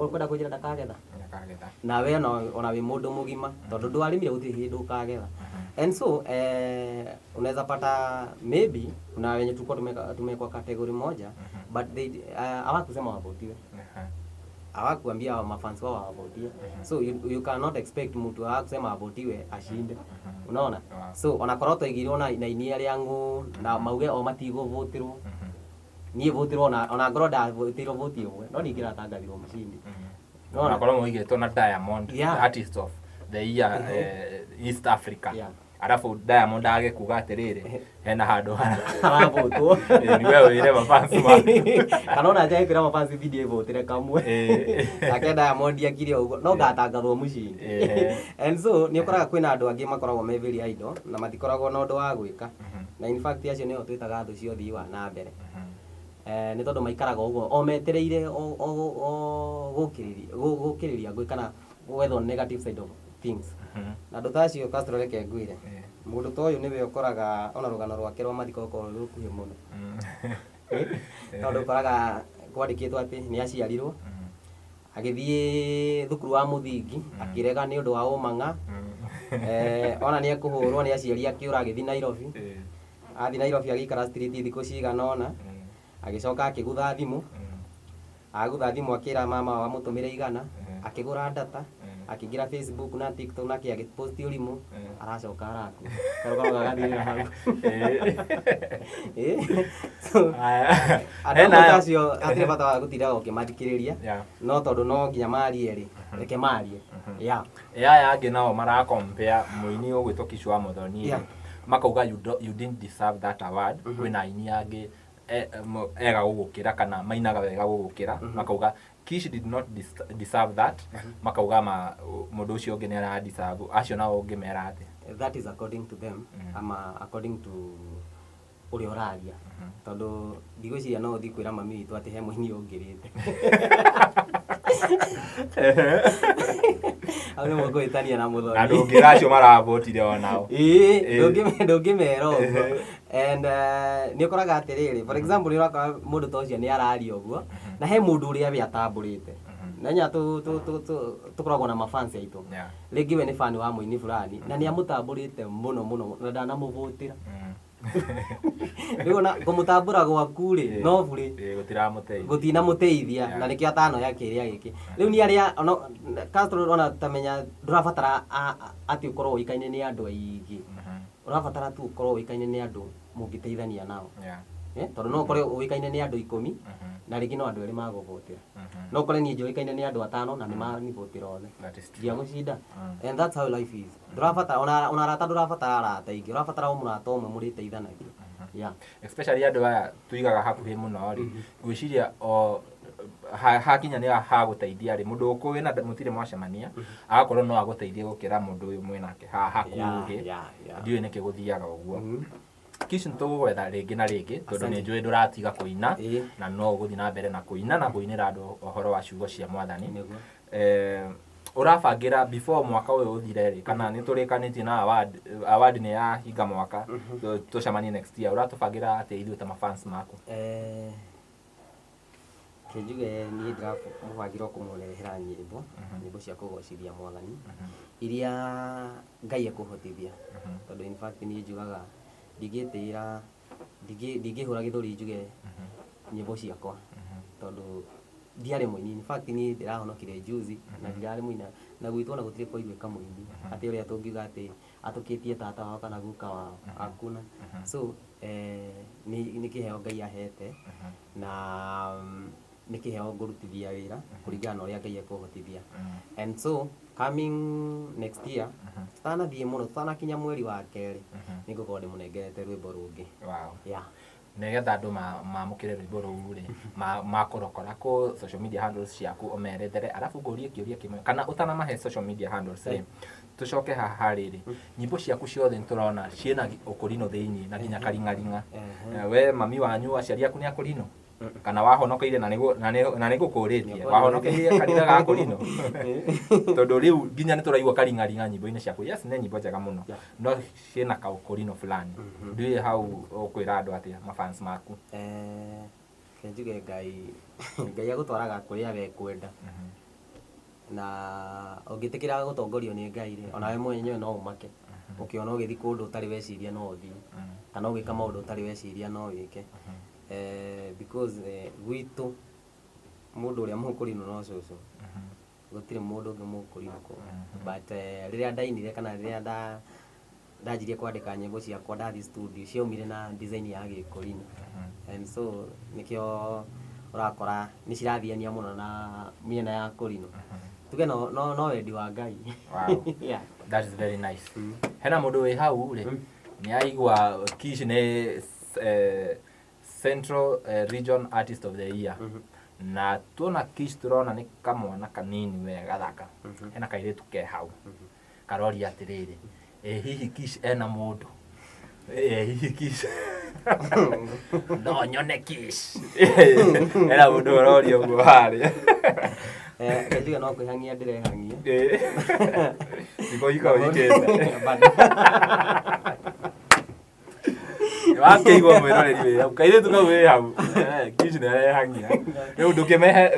ũkwenda kũnjĩra ndakagetha? Ndakagetha. Na we ona wĩ mũndũ mũgima, tondũ ndwarĩmire gũtirĩ hĩndĩ ũkagetha. And so unaweza pata maybe kuna wenye tulikuwa tumewekwa category moja, but they hawakusema wavotiwe. Hawakuambia mafans wao wavotie. So you cannot expect mtu hawakusema avotiwe ashinde. Unaona? So onakorwo twaigirwo na inia rĩa ng'ũ na mauge o matigũvotirwo. Niĩ votirwo ona ngorwo ndavotirwo voti ĩmwe, no ningĩ ratangathirwo mshindi. Unaona? Onakorwo mũigĩtwo na Diamond, artist of the year, East Africa. Arabu Diamond age kuga atĩrĩrĩ, hena handũ haravotwo. Nĩ we wĩre mafans maku. Kana ona njage kwĩra mafans video ĩvotĩre kamwe. Nake Diamond akire ũguo, no ngatangathwo mũcindi. And so nĩ ũkoraga kwĩna andũ angĩ makoragwo me very idle na matikoragwo na ũndũ wa gwĩka. Na in fact acio nĩo twĩtaga thũ cia ũthii wa na mbere. Nĩ tondũ maikaraga ũguo o metereire o gũkĩrĩria ngũĩ kana gwethwo negative side of things. Na andũ ta acio Castro reke ngwĩre. Mũndũ ta ũyũ nĩwe ũkoraga ona rũgano rwake rwa mathiko rũkoragwo rwĩ rũkuhĩ mũno. Tondũ ũkoraga kwandĩkĩtwo atĩ nĩ aciarirwo, agĩthiĩ thukuru wa mũthingi, akĩrega nĩ ũndũ wa ũmang'a. Ona nĩ ekũhũrwo nĩ aciari akĩũra agĩthiĩ Nairobi. Athiĩ Nairobi agĩikara street thikũ cigana ũna, agĩcoka akĩgutha thimũ. Agutha thimũ akĩra mama wao amũtũmĩre 100, akĩgũra data, akĩingĩra Facebook na TikTok na kĩ agĩpost ũrimũ, aracoka arakua. Karũgano gagathirĩra hau. So, andũ amwe ta acio hatirĩ bata wa gũtindaga ũkĩmathikĩrĩria, no tondũ no nginya marie rĩ, reke marie. Aya angĩ nao marakompea mũini ũgwĩtwo Kish wa Muthoni, makauga you didn't deserve that award. Kwĩna aini angĩ ega gũgũkĩra kana mainaga wega gũgũkĩra, makauga Kish did not deserve that. Makauga mũndũ ũcio ũngĩ nĩ ara deserve. Acio nao ũngĩmera atĩa? That is according to them, ama according to ũrĩa ũraria. Tondũ ndigwĩciria no ũthiĩ kwĩra mami witũ atĩ he mũini ũngĩrĩte. Hau nĩ mũkũhĩtania na Mũthoni. Na ndũngĩra acio maravotire onao. Ĩĩ, ndũngĩmera ũguo. And nĩ ũkoraga atĩrĩrĩ, for example, nĩ ũrakora mũndũ ta ũcio nĩ araria ũguo, na he mũndũ ũrĩa we atambũrĩte. Na nya tũkoragwo na mafans aitũ. Rĩngĩ we nĩ fan wa mũini fulani, na nĩ amũtambũrĩte mũno mũno, na ndanamũvotĩra. Rĩu ona kũmũtambũra gwaku rĩ, no burĩ. Gũtiramũteithia. Gũtinamũteithia, na nĩkĩo atanoya kĩrĩa gĩkĩ. Rĩu nĩ arĩa, ona, Castro ona tamenya ndũrabatara atĩ ũkorwo ũĩkaine nĩ andũ aingĩ. Ũrabatara tu ũkorwo ũĩkaine nĩ andũ mũngĩteithania nao. Tondũ no ũkorwo ũĩkaine nĩ andũ 10, na rĩngĩ no andũ 2 magũvotera. No ũkore niĩ njũĩkaine nĩ andũ 5 na nĩ manivotera othe. That is true. Ndiagũcinda. And that's how life is. Ndũrabatara, ona arata ndũrabatara arata aingĩ, ũrabatara o mũrata ũmwe mũrĩteithanagia. Especially andũ aya tuigaga hakuhĩ mũno rĩ, ngwĩciria o hakinya nĩ hagũteithia rĩ, mũndũ ũkũĩ na mũtirĩ mwacemania, agakorwo no agũteithie gũkĩra mũndũ ũyũ mwĩnake hakuhĩ. Ndiũĩ nĩkĩ gũthiaga ũguo. Kish nĩ tũgũgwetha rĩngĩ na rĩngĩ, tondũ nĩ njũĩ ndũratiga kũina, na no ũgũthiĩ na mbere na kũina na kũinĩra andũ ũhoro wa ciugo cia Mwathani. Ũrabangĩra before mwaka ũyũ ũthire rĩ, kana nĩ tũrĩkanĩtie na award nĩ ya hinga mwaka, tũcemanie next year, ũratũbangĩra atĩa ithuĩ ta mafans maku? Reke njuge niĩ ndĩramũbangĩra kũmũrehera nyĩmbo, nyĩmbo cia kũgocithia Mwathani, iria Ngai ekũhotithia. Tondũ in fact niĩ njugaga Ndingĩtĩĩra, ndingĩhũra gĩthũri njuge nyĩmbo ciakwa, tondũ ndiarĩ mũini. In fact, niĩ ndĩrahonokire juzi na ndirarĩ mũini, na gwitũ ona gũtirĩ kwaiguĩka mũini atĩ ũrĩa tũngiuga atĩ atũkĩtie tata wao kana guka wao, hakuna. So nĩ kĩheo Ngai ahete, na nĩ kĩheo ngũrutithia wĩra kũringana na ũrĩa Ngai ekũhotithia. And so coming next year, tũtanathiĩ mũno, tũtanakinya mweri wa kerĩ, nĩ ngũkorwo ndĩmũnengerete rwĩmbo rũngĩ. Yeah. Nĩgetha andũ mamũkĩre rwĩmbo rũu rĩ, makũrokora kũ social media handles ciaku ũmerethere, arabu ngũrie kĩũria kĩmwe, kana ũtanamahe social media handles rĩ, tũcoke haha rĩrĩ, nyĩmbo ciaku ciothe nĩtũrona ciĩna ũkũrinũ thĩinĩ na nginya karing'aring'a. We mami wanyu, aciari aku nĩ akũrinũ, kana wahonokeire na nĩguo na nĩngũkũrĩtie, wahonokeire kanitha ga kũrinũ? Tondũ rĩu nginya nĩtũraigua karing'aring'a nyĩmbo-inĩ ciaku. Yes, nĩ nyĩmbo njega mũno, no ciĩna kaũkũrinũ fulani. Ndiũĩ hau ũkwĩra andũ atĩa, mafans maku? Reke njuge Ngai, Ngai agũtwaraga kũrĩa we ekwenda, na ũngĩtĩkĩra gũtongorio nĩ Ngai rĩ, onawe mwenyewe no ũmake ũkĩona ũgĩthiĩ kũndũ ũtarĩ weciria no ũthiĩ, kana ũgĩka maũndũ ũtarĩ weciria no wĩke. Because gwitũ mũndũ ũrĩa mũkũrinũ no cũcũ, gũtirĩ mũndũ ũngĩ mũkũrinũ kũu. But rĩrĩa ndainire kana rĩrĩa ndanjirie kwandĩka nyĩmbo ciakwa, ndathiĩ studio, ciaumire na design ya gĩkũrinũ, and so nĩkĩo ũrakora nĩ cirathiania mũno na mĩena ya kũrinũ. Tuge no wendi wa Ngai. Yeah. That is very nice. Hena mũndũ wĩ hau rĩ, nĩ aigua Kish nĩ Central Region Artist of the Year, na tuona Kish tũrona nĩ kamwana kanini we gathaka. Hena kairĩtu ke hau karoria atĩrĩrĩ, ĩ hihi Kish ena mũndũ? Ĩ hihi Kish no nyone Kish ena mũndũ? Ũroria ũguo harĩa. Reke njuge no kwĩhang'ia ndĩrehang'ia. Thikũ ika ũhikĩte. Bado. Wakĩigua mwĩroreri wĩ hau, kairĩtu kau wĩ hau, Kish nĩ arehang'ia rĩu,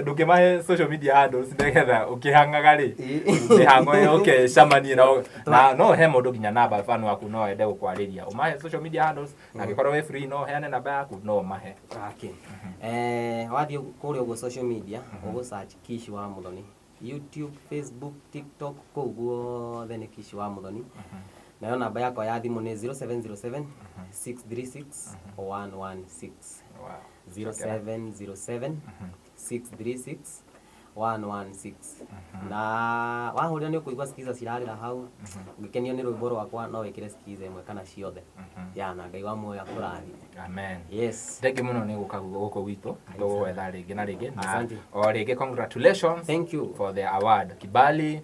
ndũkĩmahe social media handles nĩgetha ũkĩhang'aga rĩ, mĩhango ĩyo ũkecamanie na no he mũndũ nginya namba fan waku no ende gũkwarĩria, ũmahe social media handles, na angĩkorwo wĩ free no ũheane namba yaku, no ũmahe. Okay. Wathiĩ kũrĩa ũguo social media, ũgũ search Kish wa Muthoni. YouTube, Facebook, TikTok, kũu guothe nĩ Kish wa Muthoni. Nayo namba yakwa ya thimũ nĩ 0707 636 116. 0707 636 116, na wahũrĩra nĩ ũkũigua skiza cirarĩra hau. Ũngĩkenio nĩ rwĩmbo rwakwa, no wĩkĩre skiza ĩmwe kana ciothe ya, na Ngai wa muoyo akũrathime. Amen. Yes. Thengi mũno nĩ gũka gũkũ gwitũ, tũgũgwetha rĩngĩ na rĩngĩ, na Asante. o rĩngĩ congratulations Thank you. for the award, Kibali,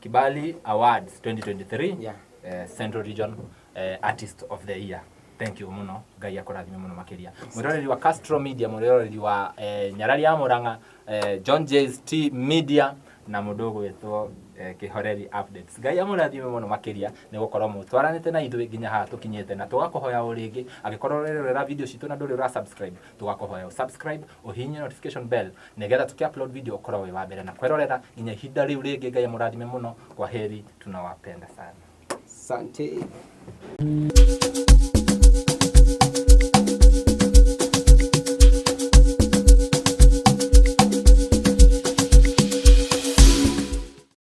Kibali Awards 2023, Central Region Artist of the Year. Thank you mũno, Ngai akũrathime mũno makĩria. Mwĩroreri wa Castro Media, mwĩroreri wa Nyarari ya Murang'a, John J's T Media, na mũndũ ũgwĩtwo Kĩhoreri Updates, Ngai amũrathime mũno makĩria nĩ gũkorwo mũtwaranĩte na ithuĩ nginya haha tũkinyĩte, na tũgakũhoya o rĩngĩ, angĩkorwo ũrerorera video citũ na ndũrĩ ũra subscribe, tũgakũhoya ũ subscribe, ũhihinye notification bell nĩgetha tũkĩ upload video ũkorwo wĩ wa mbere na kwĩrorera. Nginya ihinda rĩu rĩngĩ, Ngai amũrathime mũno. Kwa heri, tunawapenda sana. Asante.